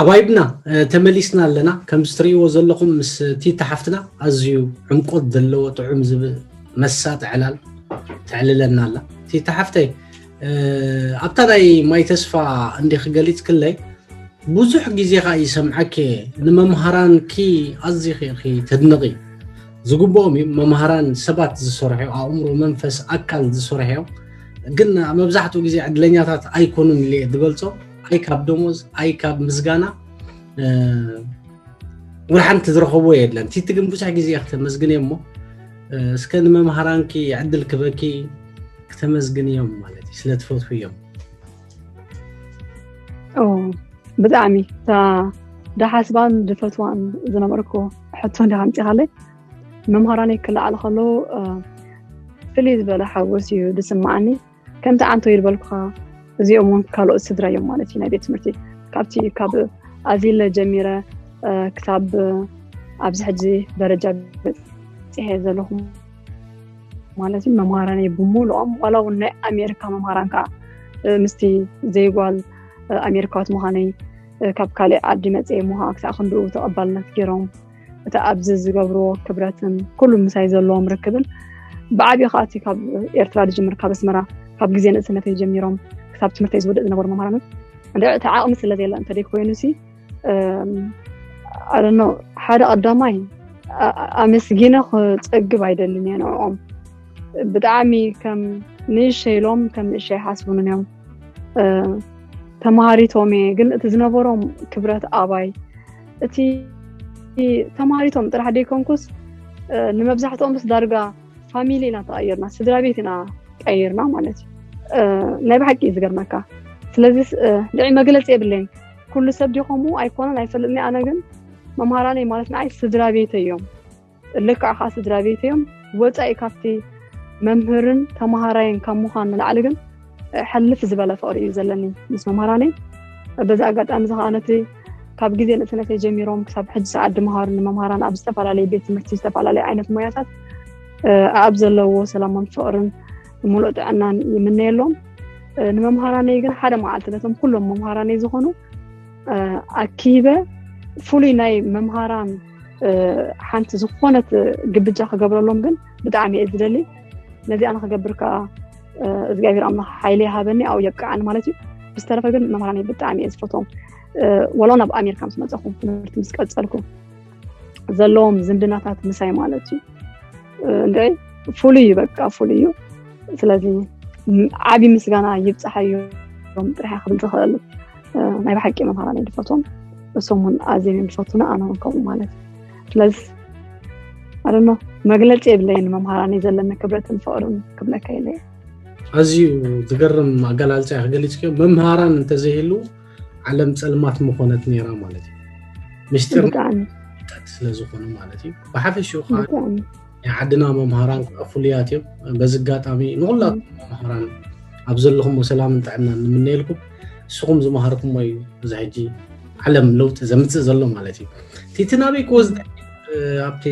ሓባይብና ተመሊስና ኣለና። ከምዚ ትርእይዎ ዘለኹም ምስ ቲታ ሓፍትና ኣዝዩ ዕምቆት ዘለዎ ጥዑም ዝብል መሳጢ ዕላል ተዕልለና ኣላ። ቲታ ሓፍተይ፣ ኣብታ ናይ ማይ ተስፋ እንዲኺ ገሊጽክለይ፣ ብዙሕ ግዜ ኸኣ ይሰምዓኪ፣ ንመምሃራንኪ ኣዚኺ ኢኺ ተድንቒ። ዝግብኦም እዩ፣ መምሃራን ሰባት ዝሰርሑ፣ ኣእምሮ፣ መንፈስ፣ ኣካል ዝሰርሑ እዮም። ግን መብዛሕትኡ ግዜ ዕድለኛታት ኣይኮኑን ኢለ እየ ዝገልጾ። ኣይ ካብ ደሞዝ፣ ኣይ ካብ ምስጋና፣ ወላ ሓንቲ ዝረኸብዎ የለን። ቲቲ ግን ብዙሕ ግዜ እያ ክተመስግን እየ እሞ፣ እስከ ንመምሃራንኪ ዕድል ክበኪ ክተመስግንዮም ማለት እዩ፣ ስለ ትፈትውዮም። ብጣዕሚ እታ ዳሓስባን ድፈትዋን ዝነበርኩ ሕቶ እንዲኻ ኣምፂኻለይ። መምሃራነይ ክለዓል ከሎ ፍልይ ዝበለ ሓጎስ እዩ ዝስማዓኒ። ከምቲ ዓንቶ ይልበልኩኻ፣ እዚኦም እውን ካልኦት ስድራ እዮም ማለት እዩ። ናይ ቤት ትምህርቲ ካብቲ ካብ ኣዚለ ጀሚረ ክሳብ ኣብዚ ሕጂ ደረጃ በፂሐ ዘለኹ ማለት እዩ። መምሃራነይ ብምሉኦም ዋላ እውን ናይ ኣሜሪካ መምሃራን ከዓ ምስቲ ዘይጓል ኣሜሪካዊት ምዃነይ ካብ ካልእ ዓዲ መፅአ ምዃ ክሳዕ ክንድኡ ተቐባልነት ገይሮም እቲ ኣብዚ ዝገብርዎ ክብረትን ኩሉ ምሳይ ዘለዎም ርክብን ብዓብዩ ከዓ እቲ ካብ ኤርትራ ዝጅምር ካብ ኣስመራ ካብ ግዜ ንእስነተይ ጀሚሮም ክሳብ ትምህርተይ ዝውድእ ዝነበሩ መምሃራኖች እንደ እቲ ዓቕሚ ስለ ዘየለ እንተደይ ኮይኑ ሲ ኣደኖ ሓደ ቀዳማይ ኣመስጊነ ክፀግብ ኣይደልን እየ ንዕኦም ብጣዕሚ ከም ንእሸይ ኢሎም ከም ንእሸይ ሓስቡንን እዮም ተማሃሪቶም እየ ግን እቲ ዝነበሮም ክብረት ኣባይ እቲ ተማሃሪቶም ጥራሕ ደይኮንኩስ ንመብዛሕትኦም ምስ ዳርጋ ፋሚሊ ኢና ተቐይርና ስድራ ቤት ኢና ቀይርና ማለት እዩ ናይ ብሓቂ እዩ ዝገርመካ ስለዚ ልዒ መግለፂ የብለይን ኩሉ ሰብ ዲኸምኡ ኣይኮነን ኣይፈልጥኒ ኣነ ግን መምሃራነይ ማለት ንዓይ ስድራ ቤተይ እዮም ልክዕ ከዓ ስድራ ቤት እዮም ወፃኢ ካብቲ መምህርን ተምሃራይን ካብ ምዃን ንላዕሊ ግን ሕልፍ ዝበለ ፍቕሪ እዩ ዘለኒ ምስ መምሃራነይ በዚ ኣጋጣሚ እዚ ከዓ ነቲ ካብ ግዜ ንእስነተይ ጀሚሮም ክሳብ ሕጂ ሰዓት ድምሃሩ ንመምሃራን ኣብ ዝተፈላለዩ ቤት ትምህርቲ ዝተፈላለዩ ዓይነት ሞያታት ኣብ ዘለዎ ሰላሞን ፍቕርን ሙሉእ ጥዕናን ይምነየሎም ንመምሃራነይ ግን ሓደ መዓልቲ ነቶም ኩሎም መምሃራነይ ዝኾኑ ኣኪበ ፍሉይ ናይ መምሃራን ሓንቲ ዝኾነት ግብጃ ክገብረሎም ግን ብጣዕሚ እየ ዝደሊ ነዚኣ ንክገብር ከዓ እግዚኣብሔር ኣምላኽ ሓይሊ ይሃበኒ ኣብኡ የብቅዓኒ ማለት እዩ ብዝተረፈ ግን መምሃራነይ ብጣዕሚ እየ ዝፈትዎም ወላ ናብ ኣሜሪካ ምስ መፀኹ ትምህርቲ ምስ ቀፀልኩ ዘለዎም ዝምድናታት ምሳይ ማለት እዩ እንደ ፍሉይ እዩ በቃ ፍሉይ እዩ ስለዚ ዓብዪ ምስጋና ይብፃሓዮም ጥራሕ ክብል ዝኽእል ናይ ብሓቂ መምሃራን ድፈትዎም እሶም እውን ኣዝዮም እዮም ዝፈቱና ኣነ እውን ከምኡ ማለት ስለዚ ኣደኖ መግለፂ የብለይን መምሃራን ዘለኒ ክብረትን ፍቅርን ክብለካ የለ ኣዝዩ ዝገርም ኣገላልፃ ክገልፅ መምሃራን እንተዘይህሉ ዓለም ፀልማት ምኾነት ነይራ ማለት እዩ ምስጢር ብጣዕሚ ስለ ዝኾነ ማለት እዩ ብሓፈሽኡ ከዓ ብጣዕሚ ናይ ዓድና መምሃራን ከዓ ፍሉያት እዮም በዚ ኣጋጣሚ ንኩላትኩም መምሃራን ኣብ ዘለኹም ሰላምን ጥዕናን ንምነየልኩም ንስኹም ዝመሃርኩሞ እዩ እዚ ሕጂ ዓለም ለውጢ ዘምፅእ ዘሎ ማለት እዩ ቲቲ ናበይ ክወስድ ኣብቲ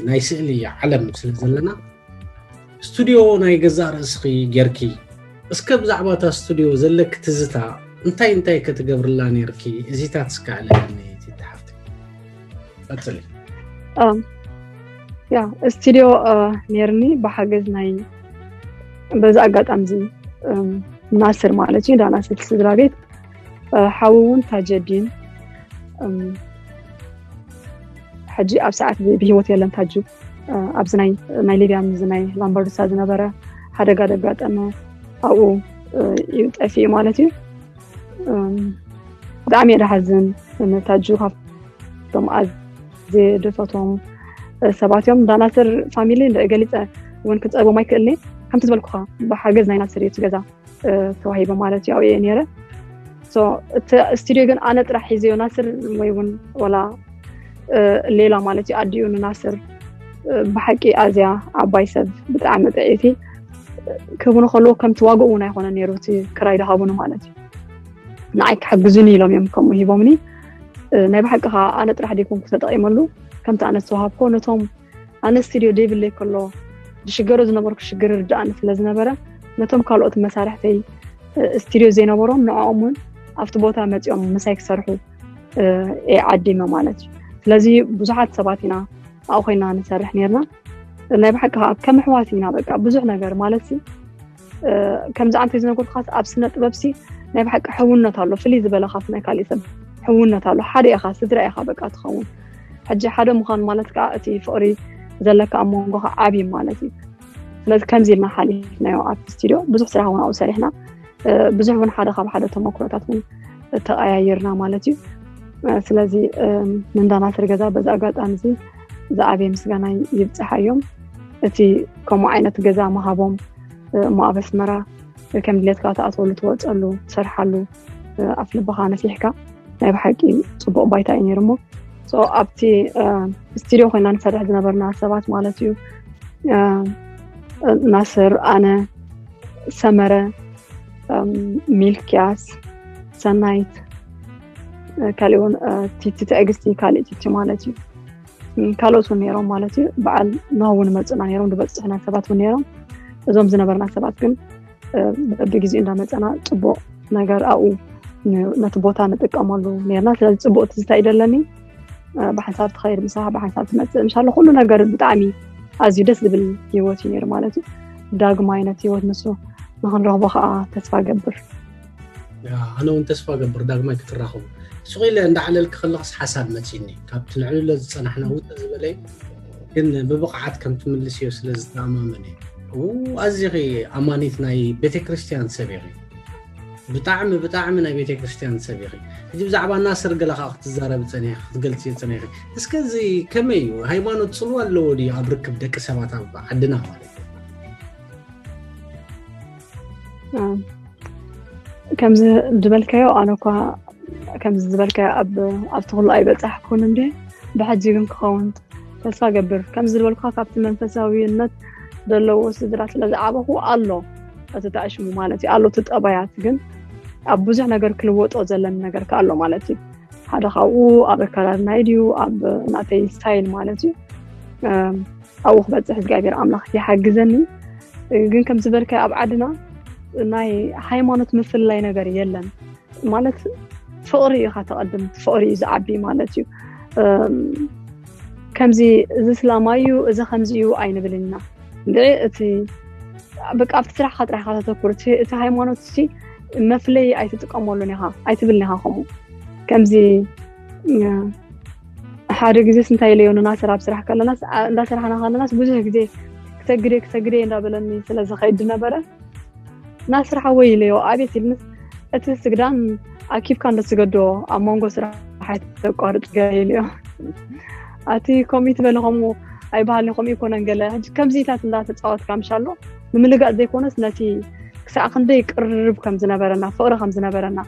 ናይ ስእሊ ዓለም ስለ ዘለና ስቱድዮ ናይ ገዛእ ርእስኺ ጌርኪ እስከ ብዛዕባ እታ ስቱድዮ ዘለኪ ትዝታ እንታይ እንታይ ከ ትገብርላ ኔርኪ እዚታት እስከ ኣዕልለኒ ትሓፍቲ ቀጽሊ ያ ስቱድዮ ኔርኒ ብሓገዝ ናይ በዚ ኣጋጣሚ እዚ ናስር ማለት እዩ ዳናስር ስድራ ቤት ሓዊ እውን ታጀዲን ሕጂ ኣብ ሰዓት ብሂወት የለን ታጁ ኣብዚ ናይ ናይ ሊብያ ምዚ ናይ ላምበርዱሳ ዝነበረ ሓደጋ ደጋጠመ ኣብኡ እዩ ጠፊኡ ማለት እዩ ብጣዕሚ እየ ዝሓዝን ታጁ ካብቶም ኣዝየ ድፈቶም ሰባት እዮም ዳናስር ፋሚሊ ገሊፀ እውን ክፀልቦም ኣይክእልኒ ከምቲ ዝበልኩኻ ብሓገዝ ናይ ናስር እዩ ገዛ ተዋሂበ ማለት እዩ ኣብየ ነረ እቲ ስቱድዮ ግን ኣነ ጥራሕ ሒዘዮ ናስር ወይ እውን ወላ ሌላ ማለት እዩ ኣዲኡ ንናስር ብሓቂ ኣዝያ ዓባይ ሰብ ብጣዕሚ ጥዕይቲ ክህቡኒ ከለዎ ከምቲ ዋግኡ እውን ኣይኮነ ነይሩ እቲ ክራይ ዝሃቡኒ ማለት እዩ ንዓይ ክሕግዙኒ ኢሎም እዮም ከምኡ ሂቦምኒ ናይ ብሓቂ ከዓ ኣነ ጥራሕ ደይኮንኩ ተጠቂመሉ ከምቲ ኣነ ዝተዋሃብኮ ነቶም ኣነ ስቱድዮ ደይብለይ ከሎ ዝሽገሮ ዝነበርኩ ሽግር ርድኣኒ ስለ ዝነበረ ነቶም ካልኦት መሳርሕተይ ስቱድዮ ዘይነበሮም ንዕኦም እውን ኣብቲ ቦታ መፂኦም ምሳይ ክሰርሑ እ፣ እየ ዓዲመ ማለት እዩ። ስለዚ ብዙሓት ሰባት ኢና ኣብኡ ኮይና ንሰርሕ ነርና። ናይ ብሓቂ ከዓ ከም ኣሕዋት ኢና፣ በቃ ብዙሕ ነገር ማለት እዩ። እ፣ ከምዚ ኣንተ ዝነገርኩኻ ኣብ ስነ ጥበብሲ ናይ ብሓቂ ሕውነት ኣሎ፣ ፍልይ ዝበለ ካብ ናይ ካሊእ ሰብ ሕውነት ኣሎ። ሓደ ኢኻ፣ ስድራ ኢኻ በቃ ትኸውን። ሕጂ ሓደ ምዃን ማለት ከዓ እቲ ፍቕሪ ዘለካ ኣብ መንጎኻ ዓብዪ ማለት እዩ። ስለዚ ከምዚ ኢልና ሓሊፍናዮ ኣብቲ ስቱድዮ። ብዙሕ ስራሕ እውን ኣብኡ ሰሪሕና። እ፣ ብዙሕ እውን ሓደ ካብ ሓደ ተመክሮታት እውን ተቐያይርና ማለት እዩ። እ፣ ስለዚ፣ እ፣ ንእንዳ ናስር ገዛ በዚ ኣጋጣሚ እዚ ዝዓበየ ምስጋና ይብጽሓዮም። እቲ ከምኡ ዓይነት ገዛ ምሃቦም፣ እ፣ እሞ ኣብ ኣስመራ ከም ድሌትካ ትኣትወሉ፣ ትወጸሉ፣ ትሰርሓሉ፣ እ፣ ኣፍ ልብኻ ነፊሕካ ናይ ብሓቂ ጽቡቕ ባይታ እዩ ነይሩ። እሞ፣ ሶ፣ ኣብቲ፣ እ፣ ስቱድዮ ኮይና ንሰርሕ ዝነበርና ሰባት ማለት እዩ፣ እ፣ ናስር፣ ኣነ፣ ሰመረ፣ እም፣ ሚልክያስ፣ ሰናይት፣ እ፣ ካሊእ እውን፣ እ፣ ቲቲ ትዕግስቲ፣ ካሊእ ቲቲ ማለት እዩ። እም፣ ካልኦት እውን ነይሮም ማለት እዩ። በዓል ናሁ እውን መፁና ነይሮም፣ ዝበፅሑና ሰባት እውን ነይሮም። እዞም ዝነበርና ሰባት ግን፣ እ፣ በብግዜኡ እንዳመፀና ፅቡቕ ነገር ኣብኡ ን-፣ ነቲ ቦታ ንጥቀመሉ ነይርና። ስለዚ ፅቡቕ ትዝታ እዩ ዘለኒ። እ፣ ብሓንሳብ ትኸይድ ምሳኻ፣ ብሓንሳብ ትመፅእ ምሻሎ፣ ኩሉ ነገር ብጣዕሚ ኣዝዩ ደስ ዝብል ህይወት እዩ ነይሩ ማለት እዩ። ዳግማይ ነቲ ህይወት ንሱ ንኽንረኽቦ ከዓ ተስፋ ገብር። ያ፣ ኣነ እውን ተስፋ ገብር ዳግማይ ክትራኸቡ። ስቕ ኢለ እንዳዕለልክ ከለኽስ ሓሳብ መፂኒ። ካብቲ ንዕልሎ ዝፀናሕና ውፅእ ዝበለ እዩ፣ ግን ብብቕዓት ከም ትምልስዮ ስለ ዝተኣማመን እዩ። ው፣ ኣዚኺ ኣማኒት ናይ ቤተ ክርስቲያን ሰብ ኢኺ። ብጣዕሚ፣ ብጣዕሚ ናይ ቤተ ክርስቲያን ሰብ ኢኺ። ሕጂ ብዛዕባ ናስር ገለ ከዓ ክትዛረቢ ጸኒሒ፣ ክትገልጺ ጸኒሒ። እስከ እዚ ከመይ እዩ? ሃይማኖት ጽልዋ ኣለዎ ድዩ ኣብ ርክብ ደቂ ሰባት ኣብ ዓድና ማለት እዩ? እ፣ ከምዚ ዝበልካዮ፣ ኣነ እኳ ከምዚ ዝበልካዮ ኣብ፣ ኣብቲ ኩሉ ኣይበጻሕኩን እንዴ፣ ብሕጂ ግን ክኸውን ተስፋ ገብር። ከምዚ ዝበልኩኻ ካብቲ መንፈሳዊነት ዘለዎ ስድራ ስለ ዝዓበኹ ኣሎ እቲ ተኣሽሙ ማለት እዩ፣ ኣሎ እቲ ጠባያት። ግን ኣብ ብዙሕ ነገር ክልወጦ ዘለኒ ነገር ከ ኣሎ ማለት እዩ። ሓደ ካብኡ ኣብ ኣከዳድናይ ድዩ፣ ኣብ ናተይ ስታይል ማለት እዩ። እም፣ ኣብኡ ክበፅሕ እግዚኣብሔር ኣምላኽ ይሓግዘኒ። ግን ከም ዝበልካዮ ኣብ ዓድና ናይ ሃይማኖት ምፍልላይ ነገር የለን። ማለት ፍቕሪ ኢኻ ተቐድም፣ ፍቕሪ እዩ ዝዓቢ ማለት እዩ። እም፣ ከምዚ እዚ እስላማይ እዩ፣ እዚ ከምዚ እዩ ኣይንብልን ኢና። እንድዒ እቲ በቃ ኣብቲ ስራሕኻ ጥራሕ ኢኻ ተተኩር። እቲ፣ እቲ ሃይማኖት እዚ መፍለይ ኣይትጥቀመሉን ኢኻ፣ ኣይትብልን ኢኻ ከምኡ። ከምዚ፣ እ፣ ሓደ ግዜስ እንታይ ኢለዮ ንናስር ኣብ ስራሕ ከለናስ፣ ኣ-፣ እንዳሰራሕና ከለናስ ብዙሕ ግዜ ክሰግድ እየ፣ ክሰግድ እየ እንዳበለኒ ስለ ዝኸይድ ዝነበረ፣ ናስር ሓወይ ኢለዮ፣ ኣቤት ኢልንስ፣ እቲ ስግዳን ኣኪብካ እንዶ ስገዶ፣ ኣብ መንጎ ስራሕ ኣይተቋርጽ ገለ ኢለዮ። ኣቲ ከምኡ ትበለ፣ ከምኡ ኣይበሃልኒ፣ ከምኡ ኣይኮነን ገለ። ሕጂ ከምዚታት እንዳተጻወትካ ምሻሎ፣ ንምልጋጽ ዘይኮነስ ነቲ ክሳዕ ክንደይ ቅርርብ ከም ዝነበረና፣ ፍቕሪ ከም ዝነበረና፣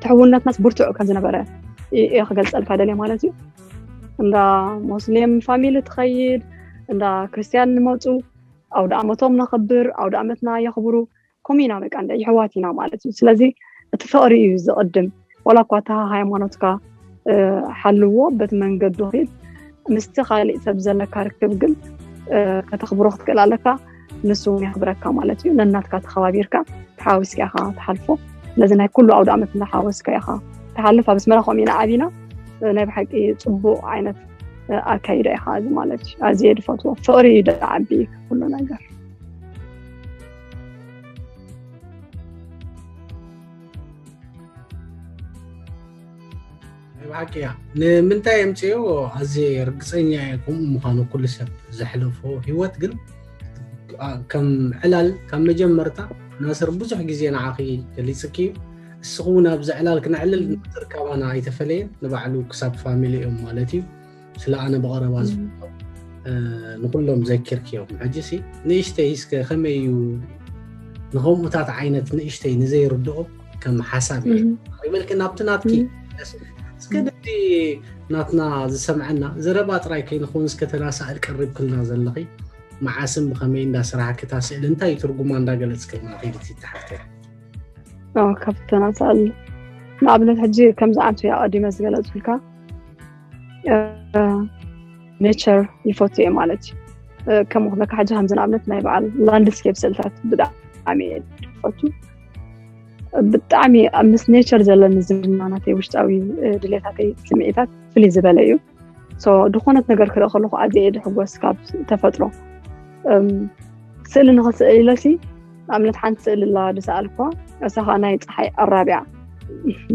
ትሕውነትናስ ብርቱዕ ከም ዝነበረ እየ ክገልጸልካ ደልየ ማለት እዩ። እንዳ ሞስሌም ፋሚሊ ትኸይድ፣ እንዳ ክርስትያን ንመፁ፣ ኣውደ ዓመቶም ነኽብር፣ ኣውደ ዓመትና የኽብሩ። ከምኡ ኢና በቃ፣ እንዳ የሕዋት ኢና ማለት እዩ። ስለዚ እቲ ፍቕሪ እዩ ዝቕድም። ዋላ እኳ እታ ሃይማኖትካ፣ እ፣ ሓልዎ፣ በቲ መንገዱ ኺድ፣ ምስቲ ካሊእ ሰብ ዘለካ ርክብ ግን፣ እ፣ ከተኽብሮ ክትክእል ኣለካ፣ ንሱ እውን የኽብረካ ማለት እዩ። ነናትካ ተኸባቢርካ፣ ተሓዊስካ ኢኻ ትሓልፎ። ስለዚ ናይ ኩሉ ኣውደ ዓመት እናሓወስካ ኢኻ ትሓልፍ። ኣብ ኣስመራ ከምኡ ኢና ዓቢና። እ፣ ናይ ብሓቂ ጽቡቕ ዓይነት፣ እ፣ ኣካይዳ ኢኻ እዚ ማለት እዩ። ኣዝየ ድፈትዎ። ፍቕሪ እዩ ደዓቢ ኩሉ ነገር። ናይ ብሓቂ እያ። ንምንታይ የምፅዮ ኣዝየ ርግፀኛ እየ ከምኡ ምዃኑ። ኩሉ ሰብ ዘሕለፎ ህይወት ግን፣ ኣ፣ ከም ዕላል ካብ መጀመርታ ናስር ብዙሕ ግዜ ንዓኺ ገሊፅኪ እዩ። እስኹ እውን ኣብዚ ዕላል ክነዕልል ናስር ካባና ኣይተፈለየን። ንባዕሉ ክሳብ ፋሚሊ እዮም ማለት እዩ። ስለ ኣነ ብቐረባ ዝፈልጦ፣ እ፣ ንኹሎም ዘኪርክዮም። ሕጂ ሲ ንእሽተይ እስከ ከመይ እዩ ንኸምኡታት ዓይነት ንእሽተይ ንዘይርድኦ ከም ሓሳብ እየ ኣቕሪበልኪ ናብቲ ናትኪ። እስከ ነዚ ናትና ዝሰምዐና ዘረባ ጥራይ ከይንኸውን እስከ ተናሳእል ቀሪብክልና ዘለኺ፣ መዓስን ብኸመይ እንዳ ስራሕኪ እታ ስእሊ እንታይ እዩ ትርጉማ እንዳገለጽክልና ከይድቲ ተሓፍተይ። ኦ፣ ካብ ተናሳእል ንኣብነት ሕጂ ከምዚ ኣንቱ እያ ቀዲመ ዝገለጽኩልካ፣ እ፣ ኔቸር ይፈቱ እየ ማለት እዩ። እ፣ ከም ክብለካ ሕጂ ከምዚ ንኣብነት ናይ በዓል ላንድስኬፕ ስእልታት ብጣዕሚ እየ ዝፈቱ። ብጣዕሚ ምስ ኔቸር ዘለኒ ዝምድና ናተይ ውሽጣዊ ድሌታተይ ስምዒታት ፍልይ ዝበለ እዩ። ድኾነት ነገር ክርኢ ከለኹ ኣዝየ እየ ድሕጎስ ካብ ተፈጥሮ። ስእሊ ንኽስእል ኢለሲ ንኣብነት ሓንቲ ስእሊ ላ ድሰኣልኳ እሳ ከዓ ናይ ፀሓይ ዕራቢያ።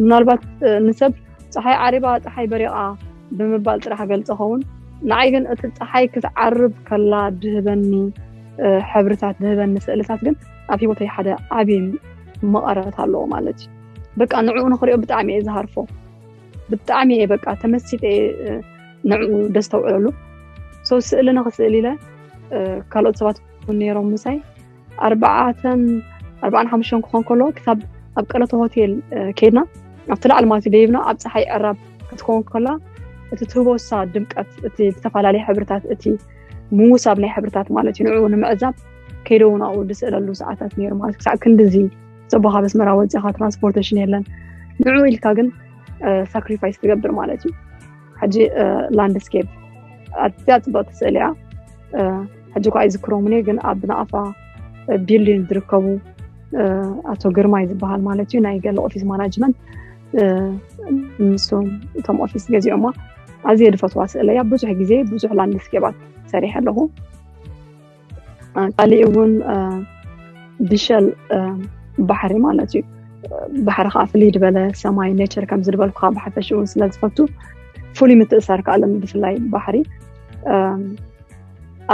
ምናልባት ንሰብ ፀሓይ ዓሪባ ፀሓይ በሪቓ ብምባል ጥራሕ ገልፀ ኸውን። ንዓይ ግን እቲ ፀሓይ ክትዓርብ ከላ ድህበኒ ሕብርታት ድህበኒ ስእልታት ግን ኣብ ህይወተይ ሓደ ዓብዪ መቐረት ኣለዎ ማለት እዩ። በቃ ንዕኡ ንኽሪኦ ብጣዕሚ እየ ዝሃርፎ። ብጣዕሚ እየ በቃ ተመሲጠ እየ ንዕኡ ደስተውዕለሉ። ስእሊ ንኽስእል ኢለ ካልኦት ሰባት እውን ነይሮም ምሳይ ኣርባዓተን ኣርባዓን ሓሙሽተን ክኾን ከሎ ክሳብ ኣብ ቀለቶ ሆቴል ከድና ኣብቲ ላዕሊ ማለት ደይብና ኣብ ፀሓይ ዕራብ ክትከውን ከላ እቲ ትህቦሳ ድምቀት እቲ ዝተፈላለየ ሕብርታት እቲ ምውሳብ ናይ ሕብርታት ማለት እዩ ንዕኡ ንምዕዛብ ከይደው ናብኡ ድስእለሉ ሰዓታት ነይሩ ማለት ክሳዕ ክንድዚ ፅቡቅ ካብ ኣስመራ ወፂኻ ትራንስፖርቴሽን የለን። ንዕኡ ኢልካ ግን ሳክሪፋይስ ትገብር ማለት እዩ። ሕጂ ላንድስኬፕ ኣዝያ ፅብቅቲ ስእሊ እያ። ሕጂ እኳ ኣይዝክሮምን እየ ግን ኣብ ናኣፋ ቢልዲንግ ዝርከቡ ኣቶ ግርማይ ዝበሃል ማለት እዩ ናይ ገለ ኦፊስ ማናጅመንት ንሶም እቶም ኦፊስ ገዚኦማ። ኣዝየ ዝፈትዋ ስእሊ እያ። ብዙሕ ግዜ ብዙሕ ላንድስኬባት ሰሪሐ ኣለኹ። ካሊእ እውን ብሸል ባሕሪ ማለት እዩ። ባሕሪ ከዓ ፍልይ ዝበለ ሰማይ ኔቸር ከም ዝድበልኩ ከዓ ብሓፈሽኡ ስለ ዝፈቱ ፍሉይ ምትእሳር ከዓ ኣለኒ ብፍላይ ባሕሪ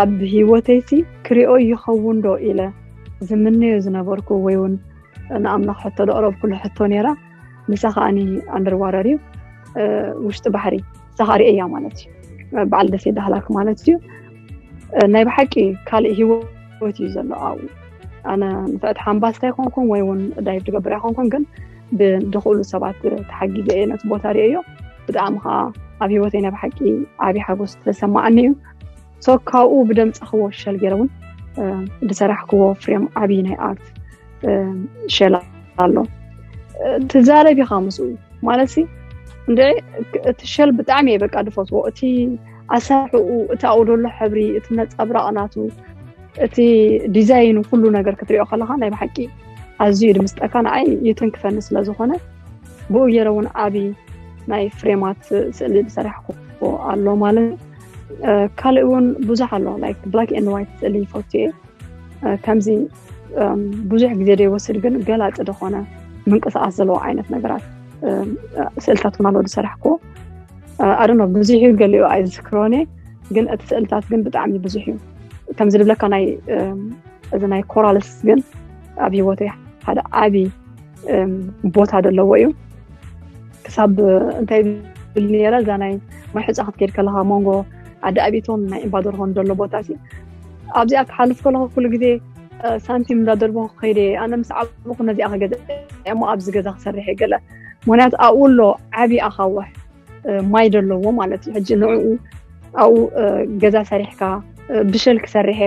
ኣብ ህይወተይሲ ክሪኦ ይኸውን ዶ ኢለ ዝምነዮ ዝነበርኩ ወይ እውን ንኣምላኽ ሕቶ ዘቕረብኩሉ ሕቶ ነይራ። ንሳ ከዓኒ ኣንደርዋተር እዩ ውሽጢ ባሕሪ ንሳ ከዓ ርእየያ ማለት እዩ። በዓል ደሴት ዳህላክ ማለት እዩ። ናይ ብሓቂ ካልእ ህይወት እዩ ዘሎ ኣብኡ። ኣነ ንፍዕቲ ሓምባስታ ኣይኮንኩን ወይ እውን ዳይቭ ዝገብር ኣይኮንኩን ግን ብዝኽእሉ ሰባት ተሓጊዘ እየ ነቲ ቦታ ርእየዮ። ብጣዕሚ ከዓ ኣብ ህይወተይ ናይ ብሓቂ ዓብዪ ሓጎስ ዝተሰማዓኒ እዩ። ሶ ካብኡ ብደምፀኽዎ ሸል ገይረ እውን ዝሰራሕክዎ ፍሬም ዓብዪ ናይ ኣርት ሸል ኣሎ። ትዛረብ ኢኻ ምስኡ ማለት ሲ እንደ እቲ ሸል ብጣዕሚ እየ በቃ ዝፈትዎ። እቲ ኣሰራርሕኡ፣ እቲ ኣብኡ ዘሎ ሕብሪ፣ እቲ ነፀብራቕ ናቱ፣ እቲ ዲዛይኑ ኩሉ ነገር ክትሪኦ ከለኻ ናይ ብሓቂ ኣዝዩ እዩ ድምስጠካ። ንዓይ ይትንክፈኒ ስለ ዝኾነ ብኡ ገይረ እውን ዓብዪ ናይ ፍሬማት ስእሊ ዝሰራሕኩዎ ኣሎ ማለት እዩ። ካልእ እውን ብዙሕ ኣሎ ላይክ ብላክ ኤንድ ዋይት ስእሊ ይፈቱ እየ። ከምዚ ብዙሕ ግዜ ዘይወስድ ግን ገላፂ ዝኾነ ምንቅስቃስ ዘለዎ ዓይነት ነገራት ስእልታት እውን ኣሎ ዝሰራሕኩዎ። ኣደኖ ብዙሕ እዩ ገሊኡ ኣይዝክሮን እየ ግን እቲ ስእልታት ግን ብጣዕሚ ብዙሕ እዩ። ከምዚ ዝብለካ ናይ እዚ ናይ ኮራልስ ግን ኣብ ህይወተይ ሓደ ዓብዪ ቦታ ዘለዎ እዩ። ክሳብ እንታይ ብል ነረ እዛ ናይ ማይ ሕፃ ክትከይድ ከለካ መንጎ ዓዲ ኣቢቶን ናይ እምባደርሆን ዘሎ ቦታ ሲ ኣብዚኣ ክሓልፍ ከለኩ ኩሉ ግዜ ሳንቲም እንዳደልቦ ከይደ ኣነ ምስ ዓብኹ ነዚኣ ክገዛ እሞ ኣብዚ ገዛ ክሰርሕ ገለ ምክንያቱ ኣብኡ ኣሎ ዓብዪ ኣኻውሕ ማይ ዘለዎ ማለት እዩ። ሕጂ ንዕኡ ኣብኡ ገዛ ሰሪሕካ ብሸል ክሰርሕ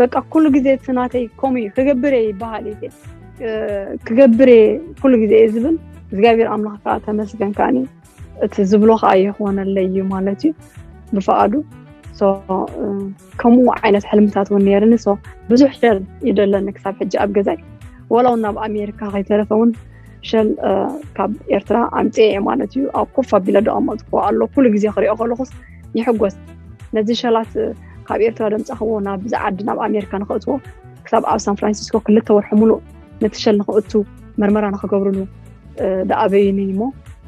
በቃ ኩሉ ግዜ እቲ ናተይ ከምኡ እዩ ክገብር እየ ይበሃል እዩ ክገብር እየ ኩሉ ግዜ እየ ዝብል እግዚኣብሔር ኣምላኽ ከዓ ተመስገን ከዓኒ እቲ ዝብሎ ከዓ ይኾነለይ እዩ ማለት እዩ ብፍቓዱ። ከምኡ ዓይነት ሕልምታት እውን ነይርኒ። ብዙሕ ሸል ይደለኒ ክሳብ ሕጂ ኣብ ገዛይ ወላ እውን ናብ ኣሜሪካ ከይተረፈ እውን ሸል ካብ ኤርትራ ኣምፅኤ እየ ማለት እዩ። ኣብ ኮፍ ኣቢለ ደቐመጥኩ ኣሎ ኩሉ ግዜ ክሪኦ ከለኩስ ይሕጎስ። ነዚ ሸላት ካብ ኤርትራ ደምፃኽዎ ናብ ዝዓዲ ናብ ኣሜሪካ ንክእትዎ ክሳብ ኣብ ሳን ፍራንሲስኮ ክልተ ወርሒ ሙሉእ ነቲ ሸል ንክእቱ መርመራ ንክገብርሉ ደኣበዩኒ እሞ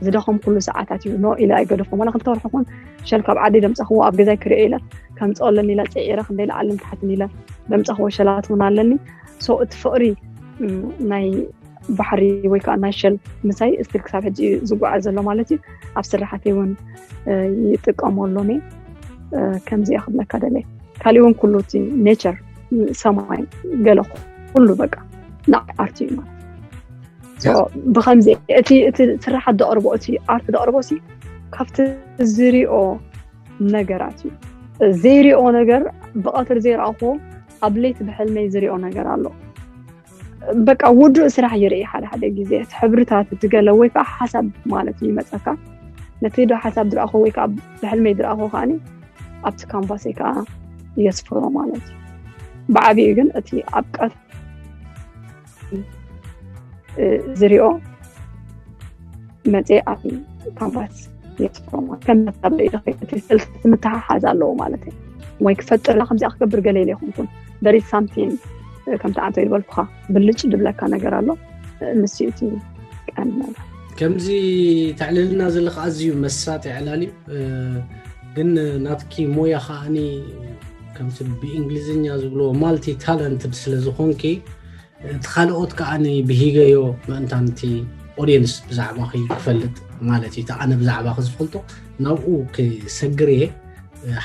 ዝደኸምኩሉ ሰዓታት እዩ ኖ ኢለ ኣይገደፎም ዋላ ክልተ ወርሒ ኹን ሸል ካብ ዓዲ ደምፃኽዎ ኣብ ገዛይ ክሪኦ ኢለ ከምፅኦ ኣለኒ ኢለ ፅዒረ ክንደይ ላዓልን ታሕትን ኢለ ደምፃኽዎ ሸላት እውን ኣለኒ። ሶ እቲ ፍቕሪ ናይ ባሕሪ ወይ ከዓ ናይ ሸል ምሳይ ስቲል ክሳብ ሕጂ እዩ ዝጓዓዝ ዘሎ ማለት እዩ። ኣብ ስራሓተይ እውን ይጥቀመሎም እየ። ከምዚ እየ ክብለካ ደለ። ካሊእ እውን ኩሉ እቲ ኔቸር ሰማይ ገለ ኩሉ በቃ ንዓይ ኣርት እዩ ማለት እዩ። ብከምዚ እቲ እቲ ስራሓት ዘቕርቦ እቲ ኣርት ዘቕርቦ ሲ ካብቲ ዝሪኦ ነገራት እዩ። ዘይሪኦ ነገር ብቐትሪ ዘይረኣኽዎ ኣብ ለይቲ ብሕልመይ ዝሪኦ ነገር ኣሎ። በቃ ውዱእ ስራሕ ይርኢ ሓደ ሓደ ግዜ እቲ ሕብርታት እቲ ገለ ወይ ከዓ ሓሳብ ማለት እዩ ይመፀካ። ነቲ ዶ ሓሳብ ዝረኣኹ ወይ ከዓ ብሕልመይ ዝረኣኹ ከዓኒ ኣብቲ ካንቫሰይ ከዓ የስፍሮ ማለት እዩ። ብዓብኡ ግን እቲ ኣብ ቀት ዝሪኦ መፅየ ኣብ ካንቫስ የስፍሮ ማለት ከም መታበቂ እቲ ስእልታት ምትሓሓዝ ኣለዎ ማለት እዩ። ወይ ክፈጥር ከምዚኣ ክገብር ገለ ኢለ ይኹንኩን there is something ከምቲ ዓንተ ዝበልኩኻ ብልጭ ድብለካ ነገር ኣሎ። ንሱ እቲ ቀንዲ ነገር። ከምዚ ተዕልልና ዘለካ ኣዝዩ መሳጢ ዕላል እዩ። ግን ናትኪ ሞያ ከዓኒ ከምቲ ብእንግሊዝኛ ዝብልዎ multi talented ስለ ዝኾንኪ እቲ ካልኦት ከዓኒ ብሂገዮ ምእንታን እቲ audience ብዛዕባኺ ክፈልጥ ማለት እዩ። እቲ ኣነ ብዛዕባኺ ዝፈልጦ ናብኡ ክሰግር እየ።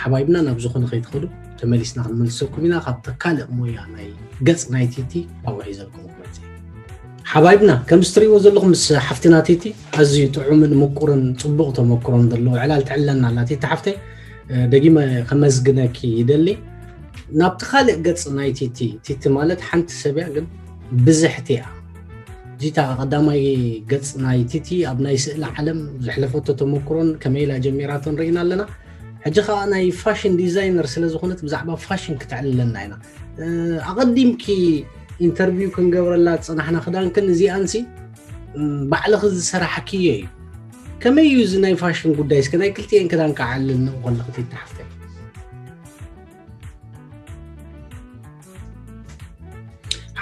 ሓባይብና ናብ ዝኾነ ከይትኸዱ ተመሊስና ክንመልሰኩም ኢና። ካብቲ ካልእ ሞያ ናይ ገጽ ናይ ቲቲ ኣብኡ ሒዘልኩም ክመጽእ እየ። ሓባይብና ከምዚ ትርእይዎ ዘለኹም ምስ ሓፍትና ቲቲ ኣዝዩ ጥዑምን ምቁርን ጽቡቕ ተመክሮን ዘለዎ ዕላል ትዕለና ኣላ ቲቲ ሓፍተይ። ደጊመ ከመስግነኪ ይደሊ። ናብቲ ካልእ ገጽ ናይ ቲቲ ቲቲ ማለት ሓንቲ ሰብ እያ ግን ብዝሕቲ እያ። እዚታ ቀዳማይ ገጽ ናይ ቲቲ ኣብ ናይ ስእሊ ዓለም ዘሕለፈቶ ተመክሮን ከመይ ኢላ ጀሚራቶን ርኢና ኣለና። ሕጂ ከዓ ናይ ፋሽን ዲዛይነር ስለ ዝኾነት ብዛዕባ ፋሽን ክትዕልለና ኢና። ኣቐዲምኪ ኢንተርቪው ክንገብረላ ዝፀናሕና ክዳንክን እዚኣንሲ ባዕልኺ ዝሰራሕክዮ እዩ። ከመይ እዩ እዚ ናይ ፋሽን ጉዳይ እስከ ናይ ክልቲኤን ክዳን ከዓልልኒ ከለኺ ተሓፍተይ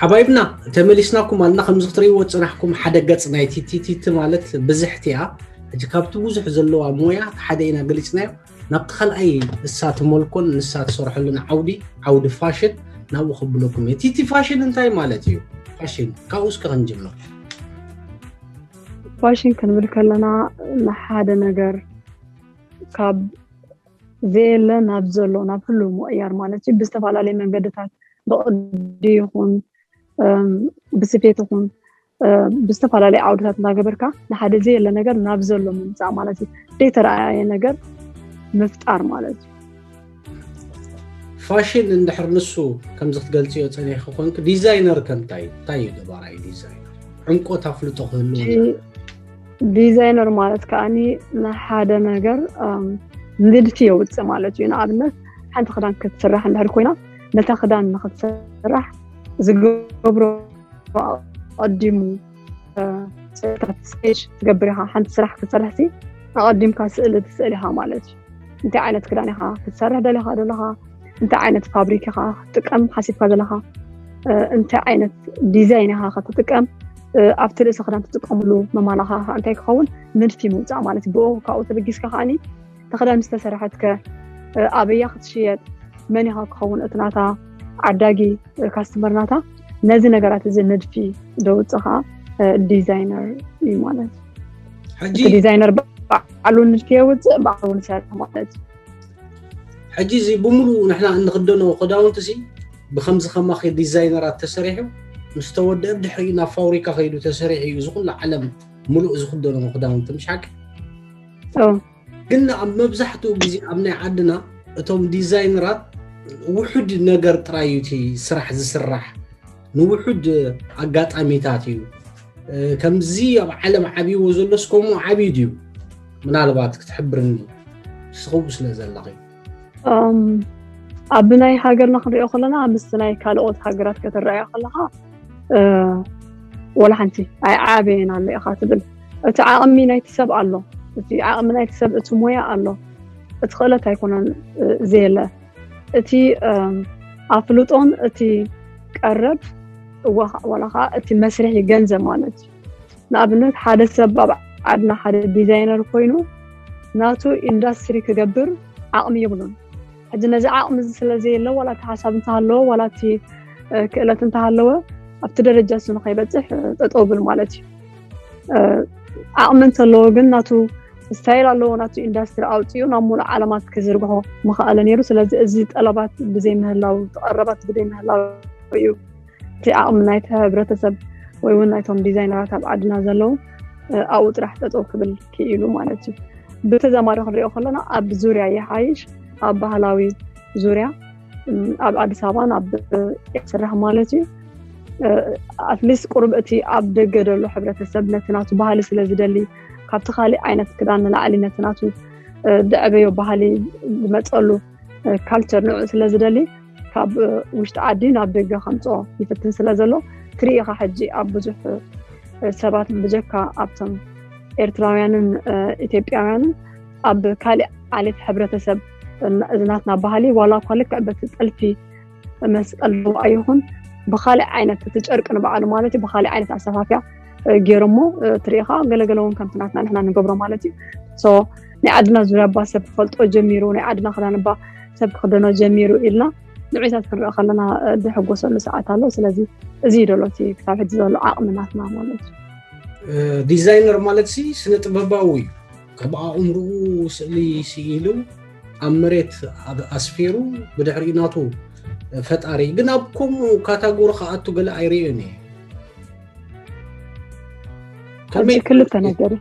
ሓባይብና ተመሊስናኩም ኣልና። ከምዚ ክትርእይዎ ዝፅናሕኩም ሓደ ገፅ ናይ ቲቲቲቲ ማለት ብዝሕቲ እያ። ሕጂ ካብቲ ብዙሕ ዘለዋ ሞያ ሓደ ኢና ገሊፅናዮ። ናብቲ ካልኣይ እሳ ትመልኮን ንሳ ትሰርሐሉን ዓውዲ ዓውዲ ፋሽን ናብኡ ከብለኩም እየ። ቲቲ ፋሽን እንታይ ማለት እዩ? ፋሽን ካብኡ እስከ ክንጅምር። ፋሽን ክንብል ከለና ንሓደ ነገር ካብ ዘየለ ናብ ዘሎ ናብ ህሉ ምቕያር ማለት እዩ። ብዝተፈላለየ መንገድታት ብቕዲ ይኹን ብስፌት ይኹን ብዝተፈላለየ ዓውድታት እናገበርካ ንሓደ ዘየለ ነገር ናብ ዘሎ ምምፃእ ማለት እዩ። ዘይተረኣየ ነገር ምፍጣር ማለት እዩ። ፋሽን እንድሕር ንሱ ከምዚ ክትገልፅዮ ፀኒሕኪ ኮንክ ዲዛይነር ከምታይ እንታይ እዩ ገባራይ ዲዛይነር ዕምቆት ኣፍልጦ ክህልዎ ዲዛይነር ማለት ከዓኒ ንሓደ ነገር ንድፊ የውፅእ ማለት እዩ። ንኣብነት ሓንቲ ክዳን ክትስራሕ እንድሕር ኮይና ነታ ክዳን ንክትስራሕ ዝገብሮ ኣቐዲሙ ስእልታት ስኬች ትገብር ኢኻ። ሓንቲ ስራሕ ክትሰርሕ ሲ ኣቐዲምካ ስእሊ ትስእል ኢኻ ማለት እዩ። እንታይ ዓይነት ክዳን ኢኻ ክትሰርሕ ደሊኻ ዘለኻ፣ እንታይ ዓይነት ፋብሪክ ኢኻ ክትጥቀም ሓሲብካ ዘለኻ፣ እንታይ ዓይነት ዲዛይን ኢኻ ክትጥቀም፣ ኣብቲ ርእሲ ክዳን ትጥቀምሉ መማላኻ እንታይ ክኸውን ንድፊ ምውፃእ ማለት እዩ። ብኡ ካብኡ ተበጊስካ ከዓኒ ተኽዳን ዝተሰርሐትከ ኣበያ ክትሽየጥ መን ኢኻ ክኸውን እቲ ናታ ዓዳጊ ካስተመር ናታ ነዚ ነገራት እዚ ንድፊ ደውፅእ ከዓ ዲዛይነር እዩ ማለት እዩ። ሕጂ እቲ ዲዛይነር ባዕሉ ንድፊ የውፅእ ባዕሉ ንሰርሕ ማለት እዩ። ሕጂ እዚ ብምሉኡ ንሕና እንክደኖ ክዳውንቲ ሲ ብከምዚ ከማኺ ዲዛይነራት ተሰሪሑ ምስ ተወደአ ድሕሪኡ ናብ ፋብሪካ ከይዱ ተሰሪሑ እዩ እዚ ኩሉ ዓለም ሙሉእ ዝክደኖ ክዳውንቲ ምሽ ሓቂ ኦ፣ ግን ኣብ መብዛሕትኡ ግዜ ኣብ ናይ ዓድና እቶም ዲዛይነራት ውሑድ ነገር ጥራይ እዩ እቲ ስራሕ ዝስራሕ ንውሑድ ኣጋጣሚታት እዩ ከምዚ ኣብ ዓለም ዓብይዎ ዘሎስ ከምኡ ዓብዩ ድዩ ምናልባት ክትሕብርኒ ስኸው ስለ ዘለኺ እም፣ ኣብ ናይ ሃገርና ክንሪኦ ከለና ምስ ናይ ካልኦት ሃገራት ከተረኣዮ ከለካ እ፣ ወላ ሓንቲ ኣይዓበየን ኣሎ ኢኻ ትብል። እቲ ዓቕሚ ናይቲ ሰብ ኣሎ፣ እቲ ዓቕሚ ናይቲ ሰብ እቲ ሞያ ኣሎ። እቲ ክእለት ኣይኮነን እ፣ ዘየለ እቲ እም፣ ኣፍልጦን እቲ ቀረብ እዋ ወላ ከዓ እቲ መስርሒ ገንዘብ ማለት እዩ። ንኣብነት ሓደ ሰብ ኣብ ዓድና ሓደ ዲዛይነር ኮይኑ ናቱ ኢንዳስትሪ ክገብር ዓቕሚ የብሉን። ሕጂ ነዚ ዓቕሚ እዚ ስለ ዘየለ ዋላ እቲ ሓሳብ እንተሃለወ ዋላ እቲ እ፣ ክእለት እንተሃለወ ኣብቲ ደረጃ እሱ ንኸይበፅሕ እ፣ ጠጠው ብል ማለት እዩ። እ፣ ዓቕሚ እንተለዎ ግን ናቱ ስታይል ኣለዎ ናቱ ኢንዳስትሪ ኣውፅኡ ናብ ሙሉእ ዓለማት ክዝርግሖ ምኸኣለ ነይሩ። ስለዚ እዚ ጠለባት ብዘይምህላው ተቐረባት ብዘይምህላው እዩ እቲ ዓቕሚ ናይቲ ሕብረተሰብ ወይ እውን ናይቶም ዲዛይነራት ኣብ ዓድና ዘለዉ እ፣ ኣብኡ ጥራሕ ጠጠው ክብል ክኢሉ ማለት እዩ። ብተዛማሪ ክንሪኦ ከለና ኣብ ዙርያ ይሓይሽ ኣብ ባህላዊ ዙርያ እም፣ ኣብ ኣዲስ ኣበባን ኣብ ኤርትራ ማለት እዩ ኣትሊስት ቁሩብ እቲ ኣብ ደገ ዘሎ ሕብረተሰብ ነቲ ናቱ ባህሊ ስለ ዝደሊ ካብቲ ካሊእ ዓይነት ክዳን ንላዕሊ ነቲ ናቱ እ፣ ደዕበዮ ባህሊ ዝመፀሉ ካልቸር ንዑ ስለ ዝደሊ ካብ እ፣ ውሽጢ ዓዲ ናብ ደገ ከምፅኦ ይፍትን ስለ ዘሎ ትርኢ ኢኻ ሕጂ ኣብ ብዙሕ እ፣ ሰባት ብጀካ ኣብቶም ኤርትራውያንን ኢትዮጵያውያንን ኣብ ካልእ ዓሌት ሕብረተሰብ፣ እዚ ናትና ባህሊ ዋላ እኳ ልክዕ በቲ ጥልፊ መስቀል ዶ ኣይኹን፣ ብኻልእ ዓይነት እቲ ጨርቂ ንባዕሉ ማለት እዩ ብኻልእ ዓይነት ኣሰፋፍያ ገይሮሞ ትሪኢኻ። ገለገለ እውን ከምቲ ናትና ንሕና ንገብሮ ማለት እዩ። ናይ ዓድና ዙርያ እባ ሰብ ክፈልጦ ጀሚሩ፣ ናይ ዓድና ክዳን እባ ሰብ ክኽደኖ ጀሚሩ ኢልና ንዕታት ክንርኢ ከለና ዝሕጎሰሉ ሰዓት ኣሎ። ስለዚ እዚ እዩ ደሎ እቲ ክሳብ ሕጂ ዘሎ ዓቕሚ ናትና ማለት እዩ። ዲዛይነር ማለት ሲ ስነ ጥበባዊ እዩ። ካብ ኣእምርኡ ስእሊ ስኢሉ ኣብ መሬት ኣስፊሩ ብድሕሪኡ ናቱ ፈጣሪ። ግን ኣብ ከምኡ ካታጎሪ ክኣቱ ገለ ኣይርእዮን እየ። ከመይ ክልተ ነገር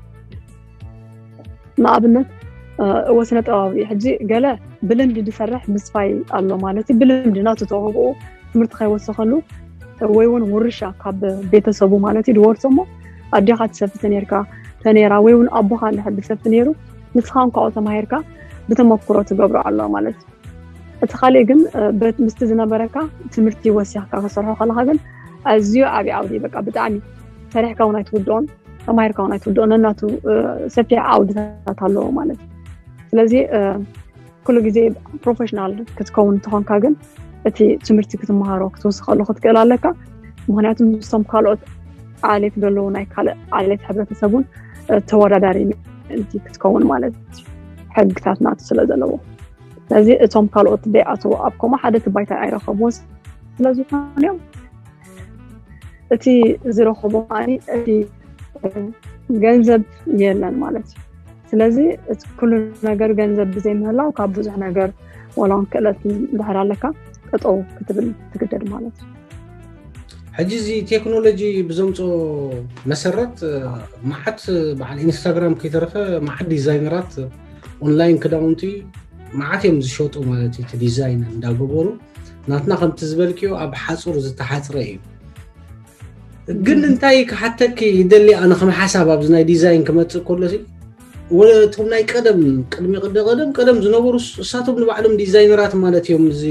ንኣብነት እወ ስነ ጥበባዊ ሕጂ ገለ ብልምዲ ዝሰርሕ ምስፋይ ኣሎ ማለት እዩ። ብልምዲ ናቱ ተውህብኡ ትምህርቲ ከይወሰኸሉ ወይ እውን ውርሻ ካብ ቤተሰቡ ማለት እዩ ድወርሶ እሞ ኣዴኻ ትሰፍቲ ነርካ ተነራ ወይ እውን ኣቦኻ እንድሕር ዝሰፍቲ ነይሩ ንስኻ እንኳ ተማሂርካ ብተመክሮ ትገብሮ ኣሎ ማለት እዩ። እቲ ካልእ ግን ምስቲ ዝነበረካ ትምህርቲ ወሲኽካ ክሰርሖ ከለካ ግን ኣዝዩ ዓብዪ ዓውዲ በቃ ብጣዕሚ ሰሪሕካ እውን ኣይትውድኦን ተማሂርካ እውን ኣይትውድኦን ነናቱ ሰፊሕ ዓውድታት ኣለዎ ማለት እዩ። ስለዚ ኩሉ ግዜ ፕሮፌሽናል ክትከውን እንተኾንካ ግን እቲ ትምህርቲ ክትመሃሮ ክትወስኸሉ ክትክእል ኣለካ። ምክንያቱ ምስቶም ካልኦት ዓሌት ዘለዉ ናይ ካልእ ዓሌት ሕብረተሰብ እውን ተወዳዳሪ ምእንቲ ክትከውን ማለት ሕግታት ናቱ ስለ ዘለዎ ስለዚ እቶም ካልኦት ደይኣተዉ ኣብ ከምኡ ሓደ እቲ ባይታ ኣይረኸብዎን ስለዝኾነ እዮም እቲ ዝረኸቦ እቲ ገንዘብ የለን ማለት እዩ። ስለዚ ኩሉ ነገር ገንዘብ ብዘይምህላው ካብ ብዙሕ ነገር ዋላ እውን ክእለት ድሕር ኣለካ ጠጠው ክትብል ትግደድ ማለት እዩ። ሕጂ እዚ ቴክኖሎጂ ብዘምፅኦ መሰረት መዓት በዓል ኢንስታግራም ከይተረፈ መዓት ዲዛይነራት ኦንላይን ክዳውንቲ መዓት እዮም ዝሸጡ ማለት እዩ። እቲ ዲዛይን እንዳገበሩ ናትና ከምቲ ዝበልክዮ ኣብ ሓፁር ዝተሓፅረ እዩ። ግን እንታይ ክሓተኪ ይደሊ ኣነ ከም ሓሳብ ኣብዚ ናይ ዲዛይን ክመፅእ ከሎ እቶም ናይ ቀደም ቅድሚ ቅደ ቀደም ቀደም ዝነበሩ እሳቶም ንባዕሎም ዲዛይነራት ማለት እዮም። እዚ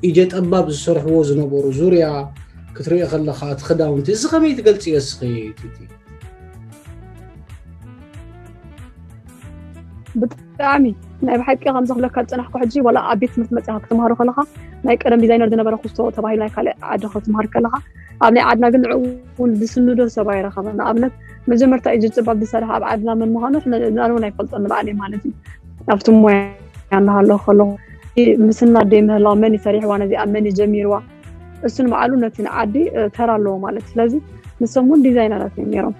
ኢጀ ጠባብ ዝሰርሕዎ ዝነበሩ ዙርያ ክትሪኦ ከለካ እቲ ክዳውንቲ እዚ ከመይ ትገልፅዮ እስኺ ቲቲ? ብጣዕሚ ናይ ብሓቂ ከምዚ ክብለካ ዝፅናሕኩ ሕጂ ዋላ ኣብ ቤት ትምህርቲ መፅኻ ክትምሃሮ ከለካ ናይ ቀደም ዲዛይነር ዝነበረ ኩስቶ ተባሂሉ ናይ ካልእ ዓዲ ክትምሃር ከለካ ኣብ ናይ ዓድና ግን ንዕኡ እውን ዝስንዶ ሰብ ኣይረኸበን። ንኣብነት መጀመርታ ኢጅ ፅባብ ዝሰርሕ ኣብ ዓድና መን ምዃኑ ንኣነ እውን ኣይፈልጦ ንባዕለይ ማለት እዩ። ኣብቲ ሞያ እናሃለኹ ከለኹ ምስናድ ደይ ምህላው መን ይሰሪሕዋ ነዚኣ መን ይጀሚርዋ እሱ ንባዕሉ ነቲ ንዓዲ ተራ ኣለዎ ማለት ስለዚ ንሶም እውን ዲዛይነራት እዮም ነይሮም።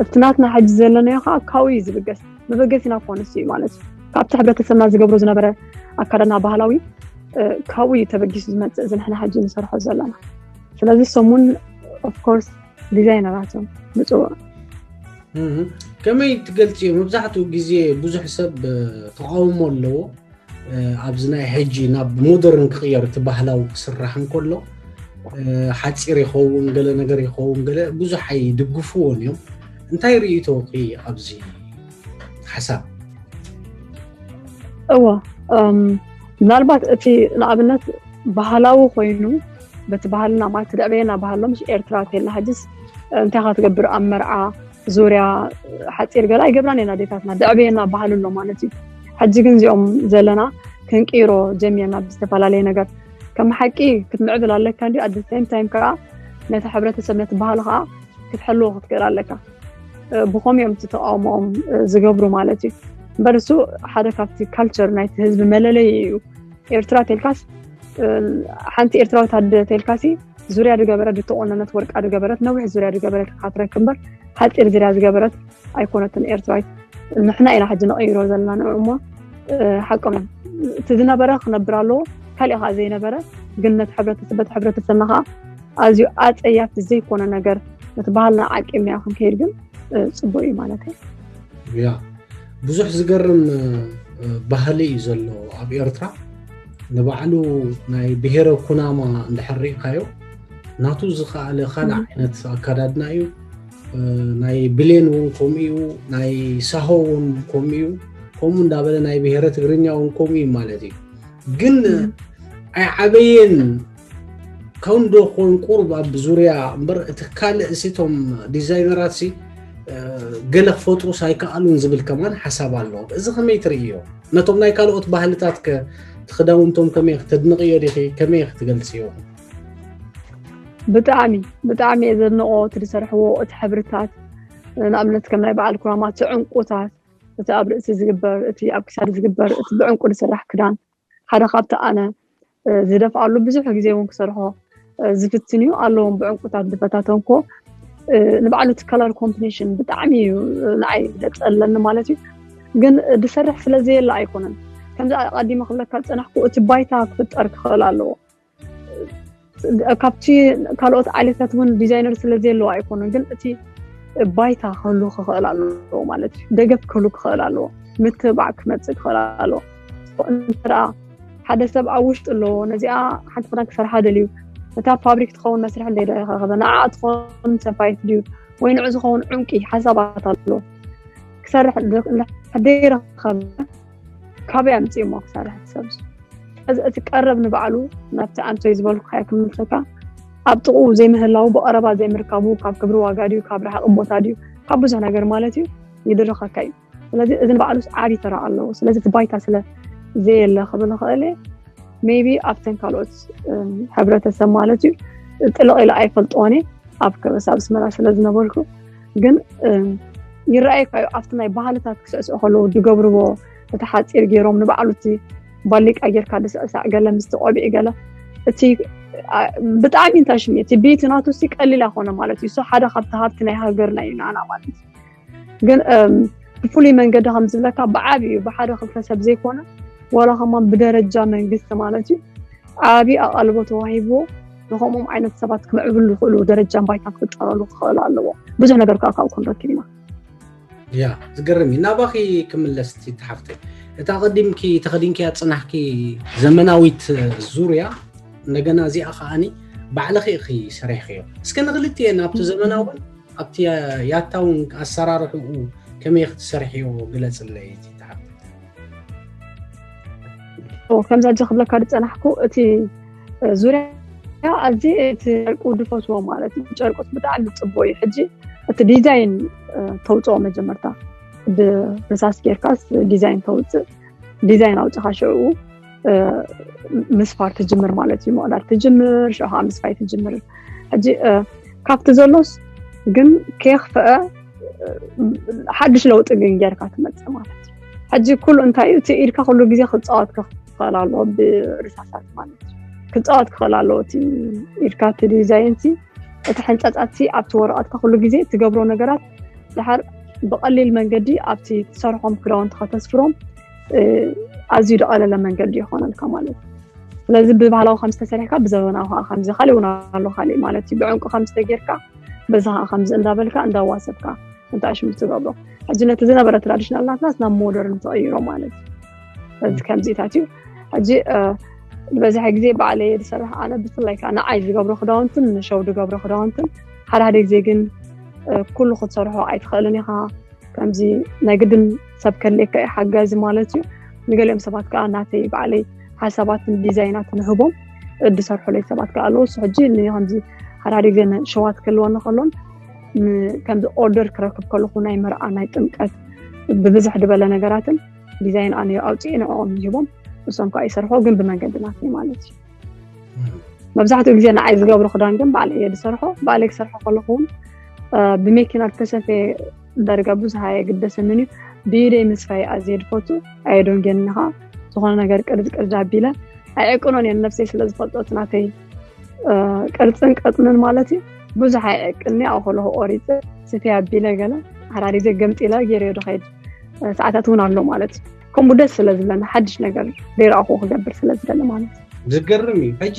እቲ ናትና ሕጂ ዘለናዮ ከዓ ካብኡ እዩ ዝብገስ። መበገሲና እኮ ንሱ እዩ ማለት እዩ። ካብቲ ሕብረተሰብና ዝገብሮ ዝነበረ ኣካዳድና ባህላዊ ካብኡ እዩ ተበጊሱ ዝመፅእ እዚ ንሕና ሕጂ ንሰርሖ ዘለና። ስለዚ እሶም እውን ኦፍኮርስ ዲዛይነራት እዮም ንፅውዕ። ከመይ ትገልፅዮ? መብዛሕትኡ ግዜ ብዙሕ ሰብ ተቃውሞ ኣለዎ። ኣብዚ ናይ ሕጂ ናብ ሞደርን ክቅየር እቲ ባህላዊ ክስራሕ እንከሎ ሓፂር ይኸውን ገለ ነገር ይኸውን ገለ ብዙሕ ኣይድግፍዎን እዮም። እንታይ ርእይቶኺ ኣብዚ ሓሳብ? እወ ምናልባት እቲ ንኣብነት ባህላዊ ኮይኑ በቲ ባህልና ማለት ደዕበየና ባህሎ ምሽ ኤርትራ ተላ ሕጅስ እንታይ ካ ትገብር ኣብ መርዓ ዙርያ ሓፂር ገላ ይገብራን ኢና ኣዴታትና ደዕበየና ባህሊ ኣሎ ማለት እዩ። ሕጂ ግን እዚኦም ዘለና ክንቅይሮ ጀሚርና ብዝተፈላለየ ነገር ከም ሓቂ ክትምዕብል ኣለካ እንዲ ኣደ ሴም ታይም ከዓ ነቲ ሕብረተሰብ ነቲ ባህሊ ከዓ ክትሕልዎ ክትክእል ኣለካ። ብኸምኡ እዮም እቲ ተቃውሞኦም ዝገብሩ ማለት እዩ። እምበር እሱ ሓደ ካብቲ ካልቸር ናይቲ ህዝቢ መለለይ እዩ። ኤርትራ ተልካስ ሓንቲ ኤርትራዊት ኣደ ተልካሲ ዙርያ ዝገበረት ዝተቆነነት ወርቃ ዝገበረት ነዊሕ ዙርያ ዝገበረት ክትረክብ እምበር ሓፂር ዙርያ ዝገበረት ኣይኮነትን ኤርትራዊት። ንሕና ኢና ሕጂ ንቀይሮ ዘለና ንዑ እሞ ሓቆም እዮም። እቲ ዝነበረ ክነብር ኣለዎ ካልእ ከዓ ዘይነበረ ግን ነቲ ሕብረተሰብ በቲ ሕብረተሰብና ከዓ ኣዝዩ ኣፀያፊ ዘይኮነ ነገር ነቲ ባህልና ዓቂብናዮ ክንከይድ ግን ፅቡቅ እዩ ማለት እዩ። ያ ብዙሕ ዝገርም ባህሊ እዩ ዘሎ ኣብ ኤርትራ። ንባዕሉ ናይ ብሄረ ኩናማ እንድሕር ርኢኻዮ ናቱ ዝኸኣለ ካልእ ዓይነት ኣካዳድና እዩ። ናይ ብሌን እውን ከምኡ እዩ፣ ናይ ሳሆ እውን ከምኡ እዩ። ከምኡ እንዳበለ ናይ ብሄረ ትግርኛ እውን ከምኡ እዩ ማለት እዩ። ግን ኣይዓበየን ከም ዶ ክኸውን ቁሩብ ኣብ ዙርያ እምበር፣ እቲ ካልእ እሲ እቶም ዲዛይነራት ሲ ገለ ክፈጥሩስ ኣይከኣሉን ዝብል ከማን ሓሳብ ኣሎ። እዚ ከመይ ትርእዮ? ነቶም ናይ ካልኦት ባህልታት ከ፣ እቲ ክዳውንቶም ከመይ ክትድንቕዮ ዲኺ? ከመይ ክትገልጽዮ? ብጣዕሚ ብጣዕሚ እየ ዘድንቆ እቲ ዝሰርሕዎ፣ እቲ ሕብርታት፣ ንኣብነት ከም ናይ በዓል ኩናማ እቲ ዕንቁታት፣ እቲ ኣብ ርእሲ ዝግበር፣ እቲ ኣብ ክሳድ ዝግበር፣ እቲ ብዕንቁ ዝስራሕ ክዳን ሓደ ካብቲ ኣነ ዝደፍኣሉ ብዙሕ ግዜ እውን ክሰርሖ ዝፍትን እዩ። ኣለዎም ብዕንቁታት ዝፈታተንኮ ንባዕሉ እቲ ከለር ኮምቢኔሽን ብጣዕሚ እዩ ንዓይ ደጸለኒ ማለት እዩ። ግን ዝሰርሕ ስለ ዘየለ ኣይኮነን። ከምዚ ኣቐዲመ ክብለካ ዝጸናሕኩ እቲ ባይታ ክፍጠር ክኽእል ኣለዎ። ካብቲ ካልኦት ዓሌታት እውን ዲዛይነር ስለ ዘየለዎ ኣይኮነን፣ ግን እቲ ባይታ ክህሉ ክኽእል ኣለዎ ማለት እዩ። ደገፍ ክህሉ ክኽእል ኣለዎ፣ ምትብባዕ ክመፅእ ክኽእል ኣለዎ። እንተ ሓደ ሰብ ኣብ ውሽጡ ኣለዎ፣ ነዚኣ ሓንቲ ክዳን ክሰርሓ ደልዩ፣ እታ ፋብሪክ ትኸውን መስርሒ እንተይረኸበ፣ ንዓ ትኸውን ሰፋይት ድዩ ወይ ንዑ ዝኸውን ዕንቂ ሓሳባት ኣሎ ክሰርሕ ደይረኸበ ካበይ ኣምፅእሞ ክሰርሕ ሰብ እዚ እቲ ቀረብ ንባዕሉ ናብቲ ኣንቶይ ዝበልኩ ከያ ክምልሰካ ኣብ ጥቕኡ ዘይምህላው ብቐረባ ዘይምርካቡ ካብ ክብሪ ዋጋ ድዩ ካብ ረሓቕ ቦታ ድዩ ካብ ብዙሕ ነገር ማለት እዩ ይድርኸካ እዩ። ስለዚ እዚ ንባዕሉስ ዓብዪ ተራ ኣለዎ። ስለዚ እቲ ባይታ ስለ ዘየለ ክብል ይኽእል እየ። ሜይቢ ኣብተን ካልኦት ሕብረተሰብ ማለት እዩ ጥልቕ ኢለ ኣይፈልጥዎን እየ ኣብ ከበሳ ኣብ ኣስመራ ስለ ዝነበርኩ ግን ይረኣየካ እዩ ኣብቲ ናይ ባህልታት ክስዕስዑ ከለዉ ዝገብርዎ እቲ ሓፂር ገይሮም ንባዕሉ እቲ ባሊቃ ጌርካ ዝስዕሳዕ ገለ ምስቲ ቆቢዕ ገለ እቲ ብጣዕሚ እንታይ ሽም እቲ ቤት ናቱ ሲ ቀሊል ኣይኮነ ማለት እዩ። ሓደ ካብቲ ሃብቲ ናይ ሃገርና እዩ ንዓና ማለት እዩ። ግን ብፍሉይ መንገዲ ከም ዝብለካ ብዓብዩ ብሓደ ክልተ ሰብ ዘይኮነ ዋላ ከማን ብደረጃ መንግስቲ ማለት እዩ ዓብዪ ኣቓልቦ ተዋሂብዎ ንከምኦም ዓይነት ሰባት ክምዕብሉ ዝኽእሉ ደረጃን ባይታን ክፍጠረሉ ክኽእል ኣለዎ። ብዙሕ ነገር ከዓ ካብኡ ክንረክብ ኢና። ያ ዝገርም እዩ። ናባኺ ክምለስ ትሓፍተ እታ ቀዲምኪ ተኸዲንኪያ ጽናሕኪ ዘመናዊት ዙርያ እንደገና እዚኣ ከዓኒ ባዕልኺ ኢኺ ሰሪሕኽዮ። እስከ ንክልቲኤን ኣብቲ ዘመናውን ኣብቲ ያታውን ኣሰራርሕኡ ከመይ ክትሰርሕዮ ግለጽለይ እቲ ተሓተተ። ከምዛ ጀ ክብለካ ዝፀናሕኩ እቲ ዙርያ ኣዚ እቲ ጨርቁ ድፈትዎ ማለት እዩ። ጨርቁ ብጣዕሚ ፅቡቅ እዩ። ሕጂ እቲ ዲዛይን ተውፅኦ መጀመርታ ብርሳስ ጌርካስ ዲዛይን ተውፅእ ዲዛይን ኣውፅኻ ሽዕኡ ምስፋር ትጅምር ማለት እዩ። ምቕዳድ ትጅምር ሽዑ ከዓ ምስፋይ ትጅምር። ሕጂ ካብቲ ዘሎስ ግን ከየኽፈአ ሓድሽ ለውጢ ግን ጌርካ ትመፅእ ማለት እዩ። ሕጂ ኩሉ እንታይ እዩ እቲ ኢድካ ኩሉ ግዜ ክፃወት ክኽእል ኣለዎ ብርሳሳት ማለት እዩ። ክፃወት ክኽእል ኣለዎ እቲ ኢድካ እቲ ዲዛይን እቲ ሕንፀፃት ኣብቲ ወረቐትካ ኩሉ ግዜ ትገብሮ ነገራት ድሓር ብቐሊል መንገዲ ኣብቲ ትሰርሖም ክዳውንቲ ከተስፍሮም ኣዝዩ ዝቐለለ መንገዲ ይኾነልካ ማለት እዩ። ስለዚ ብባህላዊ ከም ዝተሰሪሕካ ብዘበናዊ ከዓ ከምዚ ካልእ እውን ኣሎ ካልእ ማለት እዩ። ብዕንቁ ከም ዝተጌርካ በዚ ከዓ ከምዚ እንዳበልካ እንዳዋሰብካ እንታይ ሽም ትገብሮ ሕጂ ነቲ ዝነበረ ትራዲሽናል ናትናስ ናብ ሞደርን ተቐይሮ ማለት እዩ። እዚ ከምዚታት እዩ። ሕጂ ዝበዝሐ ግዜ ባዕለየ ዝሰርሕ ኣነ ብፍላይ ከዓ ንዓይ ዝገብሮ ክዳውንትን ንሸው ዝገብሮ ክዳውንትን ሓደ ሓደ ግዜ ግን ኩሉ ክትሰርሖ ኣይትኽእልን ኢኻ። ከምዚ ናይ ግድን ሰብ ከድልየካ እዩ ሓጋዚ ማለት እዩ። ንገሊኦም ሰባት ከዓ ናተይ ባዕለይ ሓሳባትን ዲዛይናት ንህቦም ዝሰርሑለይ ሰባት ከዓ ኣለዉ። እሱ ሕጂ ከምዚ ሓደ ሓደ ግዜ ሸዋት ክህልወኒ ከሎን ከምዚ ኦርደር ክረክብ ከለኹ ናይ መርዓ ናይ ጥምቀት ብብዝሕ ዝበለ ነገራትን ዲዛይን ኣነ ኣውፅኢ ንዕኦም ይህቦም እሶም ከዓ ይሰርሖ ግን ብመንገዲ ናትኒ ማለት እዩ። መብዛሕትኡ ግዜ ንዓይ ዝገብሮ ክዳን ግን ባዕለ እየ ዝሰርሖ። ባዕለ ክሰርሖ ከለኹ እውን ብመኪና ዝተሰፈየ ዳርጋ ብዙሕ ኣየግደሰንን እዩ። ብኢደይ ምስፋይ ኣዝየ ዝፈቱ ኣየደንገንን ከዓ ዝኾነ ነገር ቅርዚ ቅርዚ ኣቢለ ኣይዕቅኖን እየ ነብሰይ ስለ ዝፈልጦ እቲ ናተይ ቅርፅን ቀጥንን ማለት እዩ። ብዙሕ ኣይዕቅኒ ኣብ ከለኹ ቆሪፀ ስፌ ኣቢለ ገለ ሓራሪዘ ገምጢለ ገይረዮ ዝኸይድ ሰዓታት እውን ኣሎ ማለት እዩ። ከምኡ ደስ ስለ ዝብለኒ ሓድሽ ነገር ዘይረኣኹ ክገብር ስለ ዝደሊ ማለት እዩ። ዝገርም እዩ። ሕጂ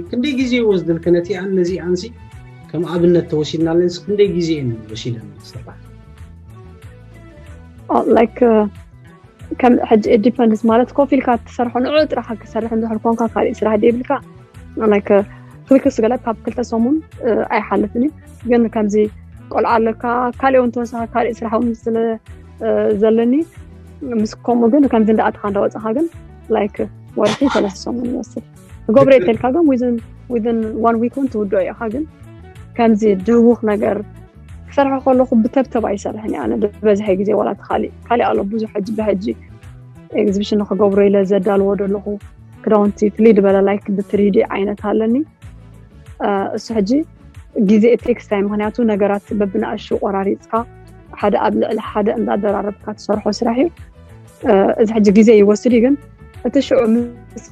ክንደይ ግዜ ይወስድልኪ ነቲኣን ነዚኣንሲ ከም ኣብነት ተወሲድናለንስ ክንደይ ግዜ እየን ወሲደን ስራሕ? ላይክ ከም ሕጂ ዲፐንድስ ማለት ኮፍ ኢልካ ትሰርሖ ንዑ ጥራኻ ክሰርሕ እንድሕር ኮንካ ካሊእ ስራሕ ደይብልካ ላይክ ክልክስ ገለ ካብ ክልተ ሰሙን ኣይሓልፍን እዩ። ግን ከምዚ ቆልዓ ኣለካ ካሊእ እውን ተወሳኺ ካሊእ ስራሕ እውን ስለ ዘለኒ ምስ ከምኡ ግን ከምዚ እንዳኣትኻ እንዳወፅኻ ግን ላይክ ወርሒ ሰለስተ ሰሙን ይወስድ። ክገብሮ እየ ተልካ ግን within within one week እውን ትውድኦ ኢኻ። ግን ከምዚ ድህውኽ ነገር ክሰርሖ ከለኹ ብተብተብ ኣይሰርሕን እየ ኣነ ብበዝሒ ግዜ። ዋላ እቲ ካሊእ ካሊእ ኣሎ ብዙሕ ሕጂ ብሕጂ ኤግዚቢሽን ንክገብሮ ኢለ ዘዳልዎ ዘለኹ ክዳውንቲ ፍልይ ዝበለ ላይክ ብትሪዲ ዓይነት ኣለኒ። እሱ ሕጂ ግዜ ቴክስ ታይም፣ ምክንያቱ ነገራት በብንኣሹ ቆራሪፅካ ሓደ ኣብ ልዕሊ ሓደ እንዳደራረብካ ትሰርሖ ስራሕ እዩ። እዚ ሕጂ ግዜ ይወስድ እዩ፣ ግን እቲ ሽዑ ምስ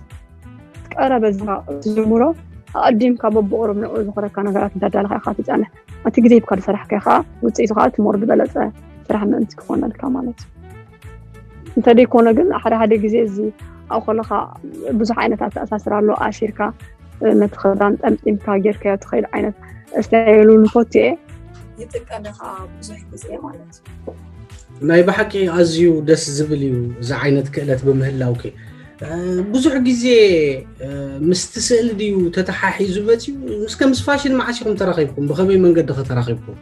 ቀረበ ዝኻ ትጅምሮ ኣቐዲምካ በብቑሩብ ንዕኡ ዝኾነካ ነገራት እንዳዳለኻ ኢኻ ትፀንሕ። እቲ ግዜ ሂብካ ዝሰራሕካዮ ከዓ ውፅኢቱ ከዓ እቲ ሞር ዝበለፀ ስራሕ ምእንቲ ክኾነልካ ማለት እዩ። እንተደይኮነ ግን ሓደ ሓደ ግዜ እዚ ኣብኡ ከለኻ ብዙሕ ዓይነት ኣተኣሳስራ ኣሎ። ኣሲርካ ነቲ ክዳን ጠምጢምካ ጌርካዮ ትኸይድ ዓይነት ስታይል እውን ፈቱ እየ። ይጥቀም ከዓ ብዙሕ ግዜ ማለት እዩ። ናይ ብሓቂ ኣዝዩ ደስ ዝብል እዩ እዚ ዓይነት ክእለት ብምህላውኪ። ብዙሕ ግዜ ምስቲ ስእሊ ድዩ ተተሓሒዙ መፅዩ? እስከ ምስ ፋሽን መዓስ ኢኹም ተራኺብኩም? ብኸመይ መንገዲ ኸተራኺብኩም?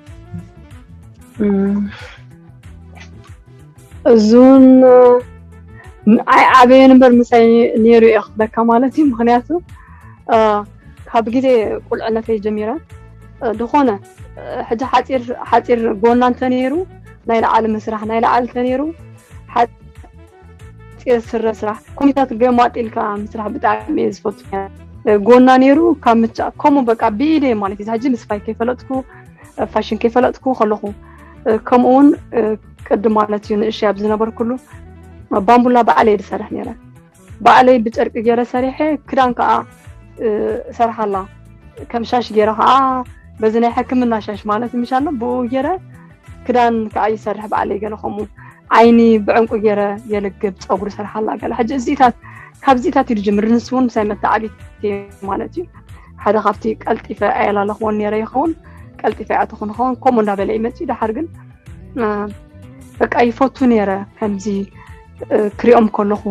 እዙን ኣይ ዓበየን እምበር ምሳይ ነይሩ እየ ክብለካ ማለት እዩ። ምክንያቱ ካብ ግዜ ቁልዕነተይ ጀሚረ ዝኾነ ሕጂ ሓፂር ጎና እንተነይሩ ናይ ላዓሊ ምስራሕ ናይ ላዓሊ እንተነይሩ ሓፂር ስረ ስራሕ ኮሚታት ገማጢልካ ምስራሕ ብጣዕሚ እየ ዝፈቱ። ጎና ነይሩ ካብ ምቻ ከምኡ በቃ ብኢደ ማለት እዩ። ሕጂ ምስፋይ ከይፈለጥኩ ፋሽን ከይፈለጥኩ ከለኹ ከምኡ እውን ቅድም ማለት እዩ ንእሽተይ ኣብ ዝነበርኩሉ ባምቡላ ባዕለይ ዝሰርሕ ነይረ። ባዕለይ ብጨርቂ ገይረ ሰሪሐ ክዳን ከዓ ሰርሓላ ከም ሻሽ ገይረ ከዓ በዚ ናይ ሕክምና ሻሽ ማለት ምሻሎ ብኡ ገይረ ክዳን ከዓ ይሰርሕ ባዕለይ ገለ ከምኡ ዓይኒ ብዕንቁ ገይረ የልግብ ፀጉሪ ሰርሓላ ገለ ሕጂ እዚታት ካብዚታት እዩ ዝጅምር። ንሱ እውን ምሳይ መተዓቢት ማለት እዩ። ሓደ ካብቲ ቀልጢፈ ኣየላለኽዎን ነይረ ይኸውን ቀልጢፈ ኣተኹ ንኸውን ከምኡ እንዳበለ ይመፅእ። ደሓር ግን በቃ ይፈቱ ነይረ ከምዚ ክሪኦም ከለኹ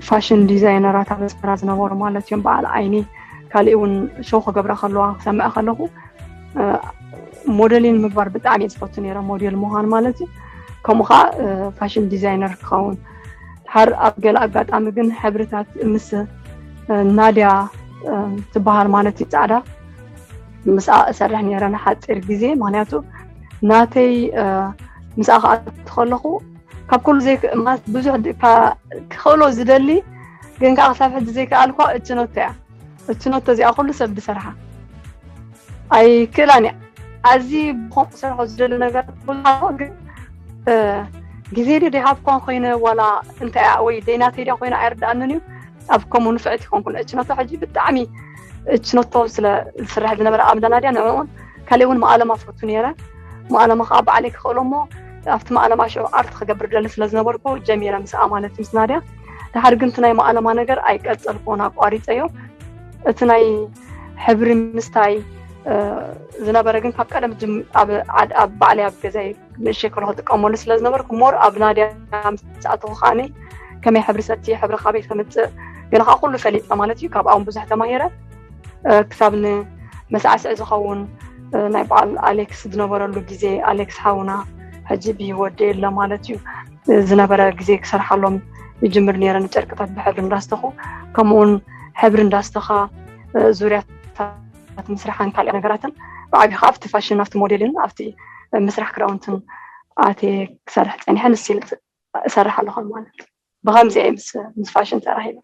ፋሽን ዲዛይነራት ኣብ ኣስመራ ዝነበሩ ማለት እዮም በዓል ዓይኒ ካሊእ እውን ሾው ክገብራ ከለዋ ክሰምዐ ከለኹ ሞዴሊን ምግባር ብጣዕሚ እየ ዝፈቱ ነይረ። ሞዴል ምዃን ማለት እዩ። ከምኡ ከዓ ፋሽን ዲዛይነር ክኸውን ድሓር ኣብ ገለ ኣጋጣሚ ግን ሕብርታት ምስ ናድያ ትበሃል ማለት እዩ ፃዕዳ ምስኣ እሰርሕ ነይረ ንሓፂር ግዜ። ምክንያቱ ናተይ ምስኣ ክኣቱ ከለኹ ካብ ኩሉ ብዙሕ ክኽእሎ ዝደሊ ግን ከዓ ክሳብ ሕጂ ዘይከኣልኳ እችኖቶ እያ። እችኖቶ እዚኣ ኩሉ ሰብ ዝሰርሓ ኣይክእላን እያ። ኣዚ ብኾም ክሰርሖ ዝደሊ ነገር ብዙሓት ግን ግዜ ዶ ደይሃብኳን ኮይነ ዋላ እንታይ ወይ ደይናተይ ድያ ኮይነ ኣይርድኣንን እዩ። ኣብ ከምኡ ንፍዕቲ ይኮንኩን እችኖቶ ሕጂ ብጣዕሚ እችኖቶ ስለ ዝስራሕ ዝነበረ ኣብ ዳናድያ ንዕኡን ካልእ እውን መኣለማ ፈቱ ነይረ። መኣለማ ከዓ ባዕለይ ክኽእሎ እሞ ኣብቲ መኣለማ ሽዑ ኣርት ክገብር ደሊ ስለ ዝነበርኩ ጀሚረ ምስኣ ማለት ምስ ናድያ። ድሓር ግን እቲ ናይ መኣለማ ነገር ኣይቀጸልኩን ኣቋሪፀዮ። እቲ ናይ ሕብሪ ምስታይ ዝነበረ ግን ካብ ቀደም ኣብ ባዕለይ ኣብ ገዛይ ንእሽተይ ከሎ ክጥቀመሉ ስለ ዝነበርኩ ሞር ኣብ ናድያ ምስ ኣተኹ ከዓኒ ከመይ ሕብሪ ሰቲ ሕብሪ ካበይ ከምፅእ ገለ ከዓ ኩሉ ፈሊጠ ማለት እዩ። ካብኣ እውን ብዙሕ ተማሂረ ክሳብ ንመሳዕስዒ ዝኸውን ናይ በዓል ኣሌክስ ዝነበረሉ ግዜ ኣሌክስ ሓውና ሕጂ ብሂወት የለ ማለት እዩ ዝነበረ ግዜ ክሰርሓሎም ይጅምር ነይረ ንጨርቅታት ብሕብሪ እንዳስተኹ ከምኡውን ሕብሪ እንዳስተኻ ዙርያታት ምስራሕን ካልእ ነገራትን ብዓብዩ ከዓ ኣብቲ ፋሽን ኣብቲ ሞዴልን ኣብቲ ምስራሕ ክዳውንትን ኣትየ ክሰርሕ ፀኒሐ ንስቲል እሰርሕ ኣለኹ ማለት እዩ። ብከምዚ እየ ምስ ፋሽን ተራኺበ።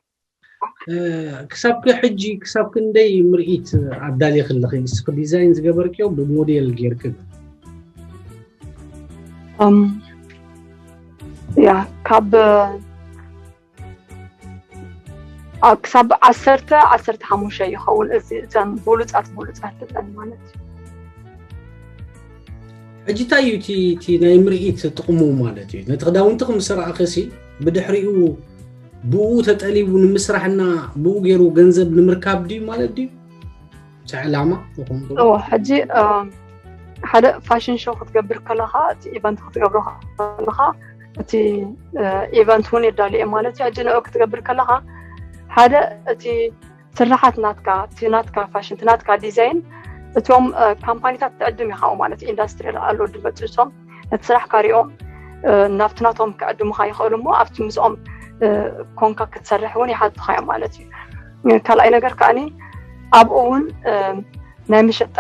ክሳብ ሕጂ ክሳብ ክንደይ ምርኢት ኣዳሊኺ ኣለኺ? ንስኺ ዲዛይን ዝገበርክዮ ብሞዴል ጌርኪ ዶ? ያ ካብ ክሳብ ዓሰርተ ዓሰርተ ሓሙሽተ ይኸውን እዚ እተን ብሉፃት ብሉፃት እተን ማለት እዩ። ሕጂ እንታይ እዩ እቲ ናይ ምርኢት ጥቕሙ ማለት እዩ? ነቲ ክዳውንቲ ክምሰራእኽሲ ብድሕሪኡ ብኡ ተጠሊቡ ንምስራሕና ብኡ ገይሩ ገንዘብ ንምርካብ ድዩ ማለት ድዩ? እቲ ዕላማ ይኹን ሕጂ ሓደ ፋሽን ሾው ክትገብር ከለኻ እቲ ኢቨንት ክትገብሮ ከለኻ እቲ ኢቨንት እውን የዳልየ ማለት እዩ። ሕጂ ንኡ ክትገብር ከለኻ ሓደ እቲ ስራሓት ናትካ እቲ ናትካ ፋሽን እቲ ናትካ ዲዛይን እቶም ካምፓኒታት ትዕድም ኢኻ ማለት ኢንዳስትሪ ኣሎ ድመፅሶም ነቲ ስራሕካ ሪኦም ናብቲ ናቶም ክዕድሙኻ ይኽእሉ እሞ ኣብቲ ምስኦም ኮንካ ክትሰርሕ እውን ይሓቱኻ እዮም ማለት እዩ። ካልኣይ ነገር ከዓኒ ኣብኡ እውን ናይ ምሸጣ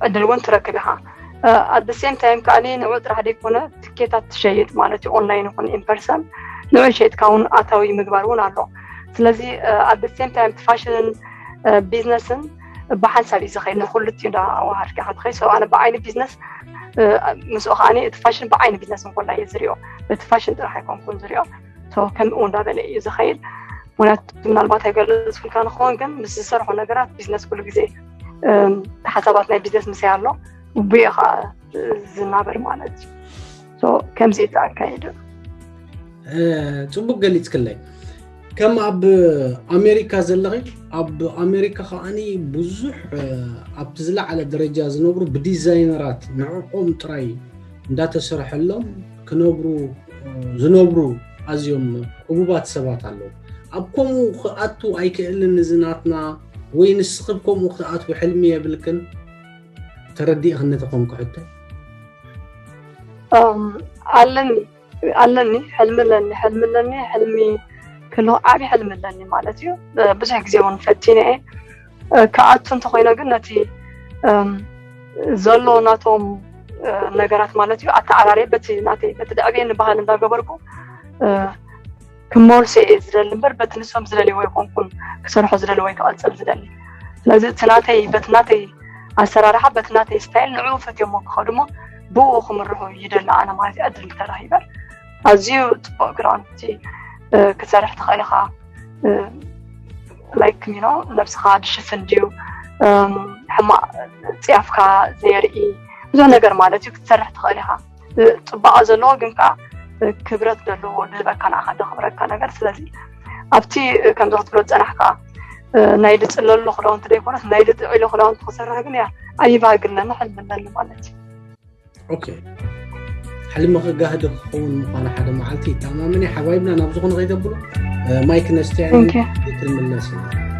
ዕድል እውን ትረክብ ኢኻ። ኣደ ሴም ታይም ከዓኒ ንዑ ጥራሕ ዘይኮነ ትኬታት ትሸይጥ ማለት እዩ። ኦንላይን ይኹን ኢንፐርሰን ንዑ ሸይጥካ እውን ኣታዊ ምግባር እውን ኣሎ። ስለዚ ኣደ ሴም ታይም ፋሽንን ቢዝነስን ብሓንሳብ እዩ ዝኸይድ። ንክልቲኡ እንዳዋሃድካ ክትኸይድ። ኣነ ብዓይኒ ቢዝነስ ምስኡ ከዓኒ እቲ ፋሽን ብዓይኒ ቢዝነስ እንኮላ እየ ዝሪኦ። በቲ ፋሽን ጥራሕ ኣይኮንኩን ዝሪኦ። ከምኡ እንዳበለ እዩ ዝኸይድ። ምክንያቱ ምናልባት ኣይገለፅኩልካ ንኸውን ግን ምስ ዝሰርሖ ነገራት ቢዝነስ ኩሉ ግዜ ሓሳባት ናይ ቢዝነስ ምስይ ኣሎ። ብኡ ከዓ ዝናበር ማለት እዩ። ከምዚ እዩ ኣካይዱ። ፅቡቅ ገሊፅክለይ። ከም ኣብ ኣሜሪካ ዘለኺ ኣብ ኣሜሪካ ከዓኒ ብዙሕ ኣብቲ ዝለዓለ ደረጃ ዝነብሩ ብዲዛይነራት ንዕቆም ጥራይ እንዳተሰርሐሎም ክነብሩ ዝነብሩ ኣዝዮም ዕቡባት ሰባት ኣለዉ። ኣብ ከምኡ ክኣቱ ኣይክእልን እዚ ናትና ወይ ንስኺ ከምኡ ክትኣትዊ ሕልሚ የብልክን? ተረዲእኽኒ ተኾንኩ ሕቶ ኣለኒ ኣለኒ ሕልሚ ኣለኒ ሕልሚ ኣለኒ ሕልሚ ክሎ ዓብዪ ሕልሚ ኣለኒ ማለት እዩ። ብዙሕ ግዜ እውን ፈቲነ እየ። ክኣቱ እንተኮይነ ግን ነቲ ዘሎ ናቶም ነገራት ማለት እዩ ኣተዓራርየ በቲ ናተይ በቲ ደዕብየ ንባህል እንዳገበርኩ ክመልሶ እየ ዝደሊ እምበር በቲ ንሶም ዝደልይዎ ይኮንኩን ክሰርሖ ዝደሊ ወይ ክቐፅል ዝደሊ። ስለዚ እቲ ናተይ በቲ ናተይ ኣሰራርሓ በቲ ናተይ ስታይል ንዕኡ ፈትዮሞ ክኸዱ እሞ ብኡ ክምርሑ ይደሊ ኣነ ማለት እዩ። ዕድል እንተረኺበ ኣዝዩ ፅቡቅ ግራውንድ ክትሰርሕ ትኽእል ኢኻ። ላይክ ዩ ኖ ነብስኻ ድሽፍን ድዩ ሕማቅ ፅያፍካ ዘየርኢ ብዙሕ ነገር ማለት እዩ ክትሰርሕ ትኽእል ኢኻ። ፅባቐ ዘለዎ ግን ከዓ ክብረት ዘለዎ ድልበካ ንዓኻ ደኽብረካ ነገር። ስለዚ ኣብቲ ከምዚ ክትብሎ ዝፀናሕካ ናይ ድፅለሎ ክዳውንቲ ዘይኮነስ ናይ ድጥዕሎ ክዳውንቲ ክሰርሕ ግን ያ ኣይባግለኒ ሕልምለኒ ማለት እዩ። ኦኬ ሕልሚ ክጋህዲ ክኸውን ምዃኑ ሓደ መዓልቲ ይተኣማመን እየ። ሓባይብና ናብ ዝኾነ ከይተብሎ ማይክ ነስትያ ክትምለስ ኢና።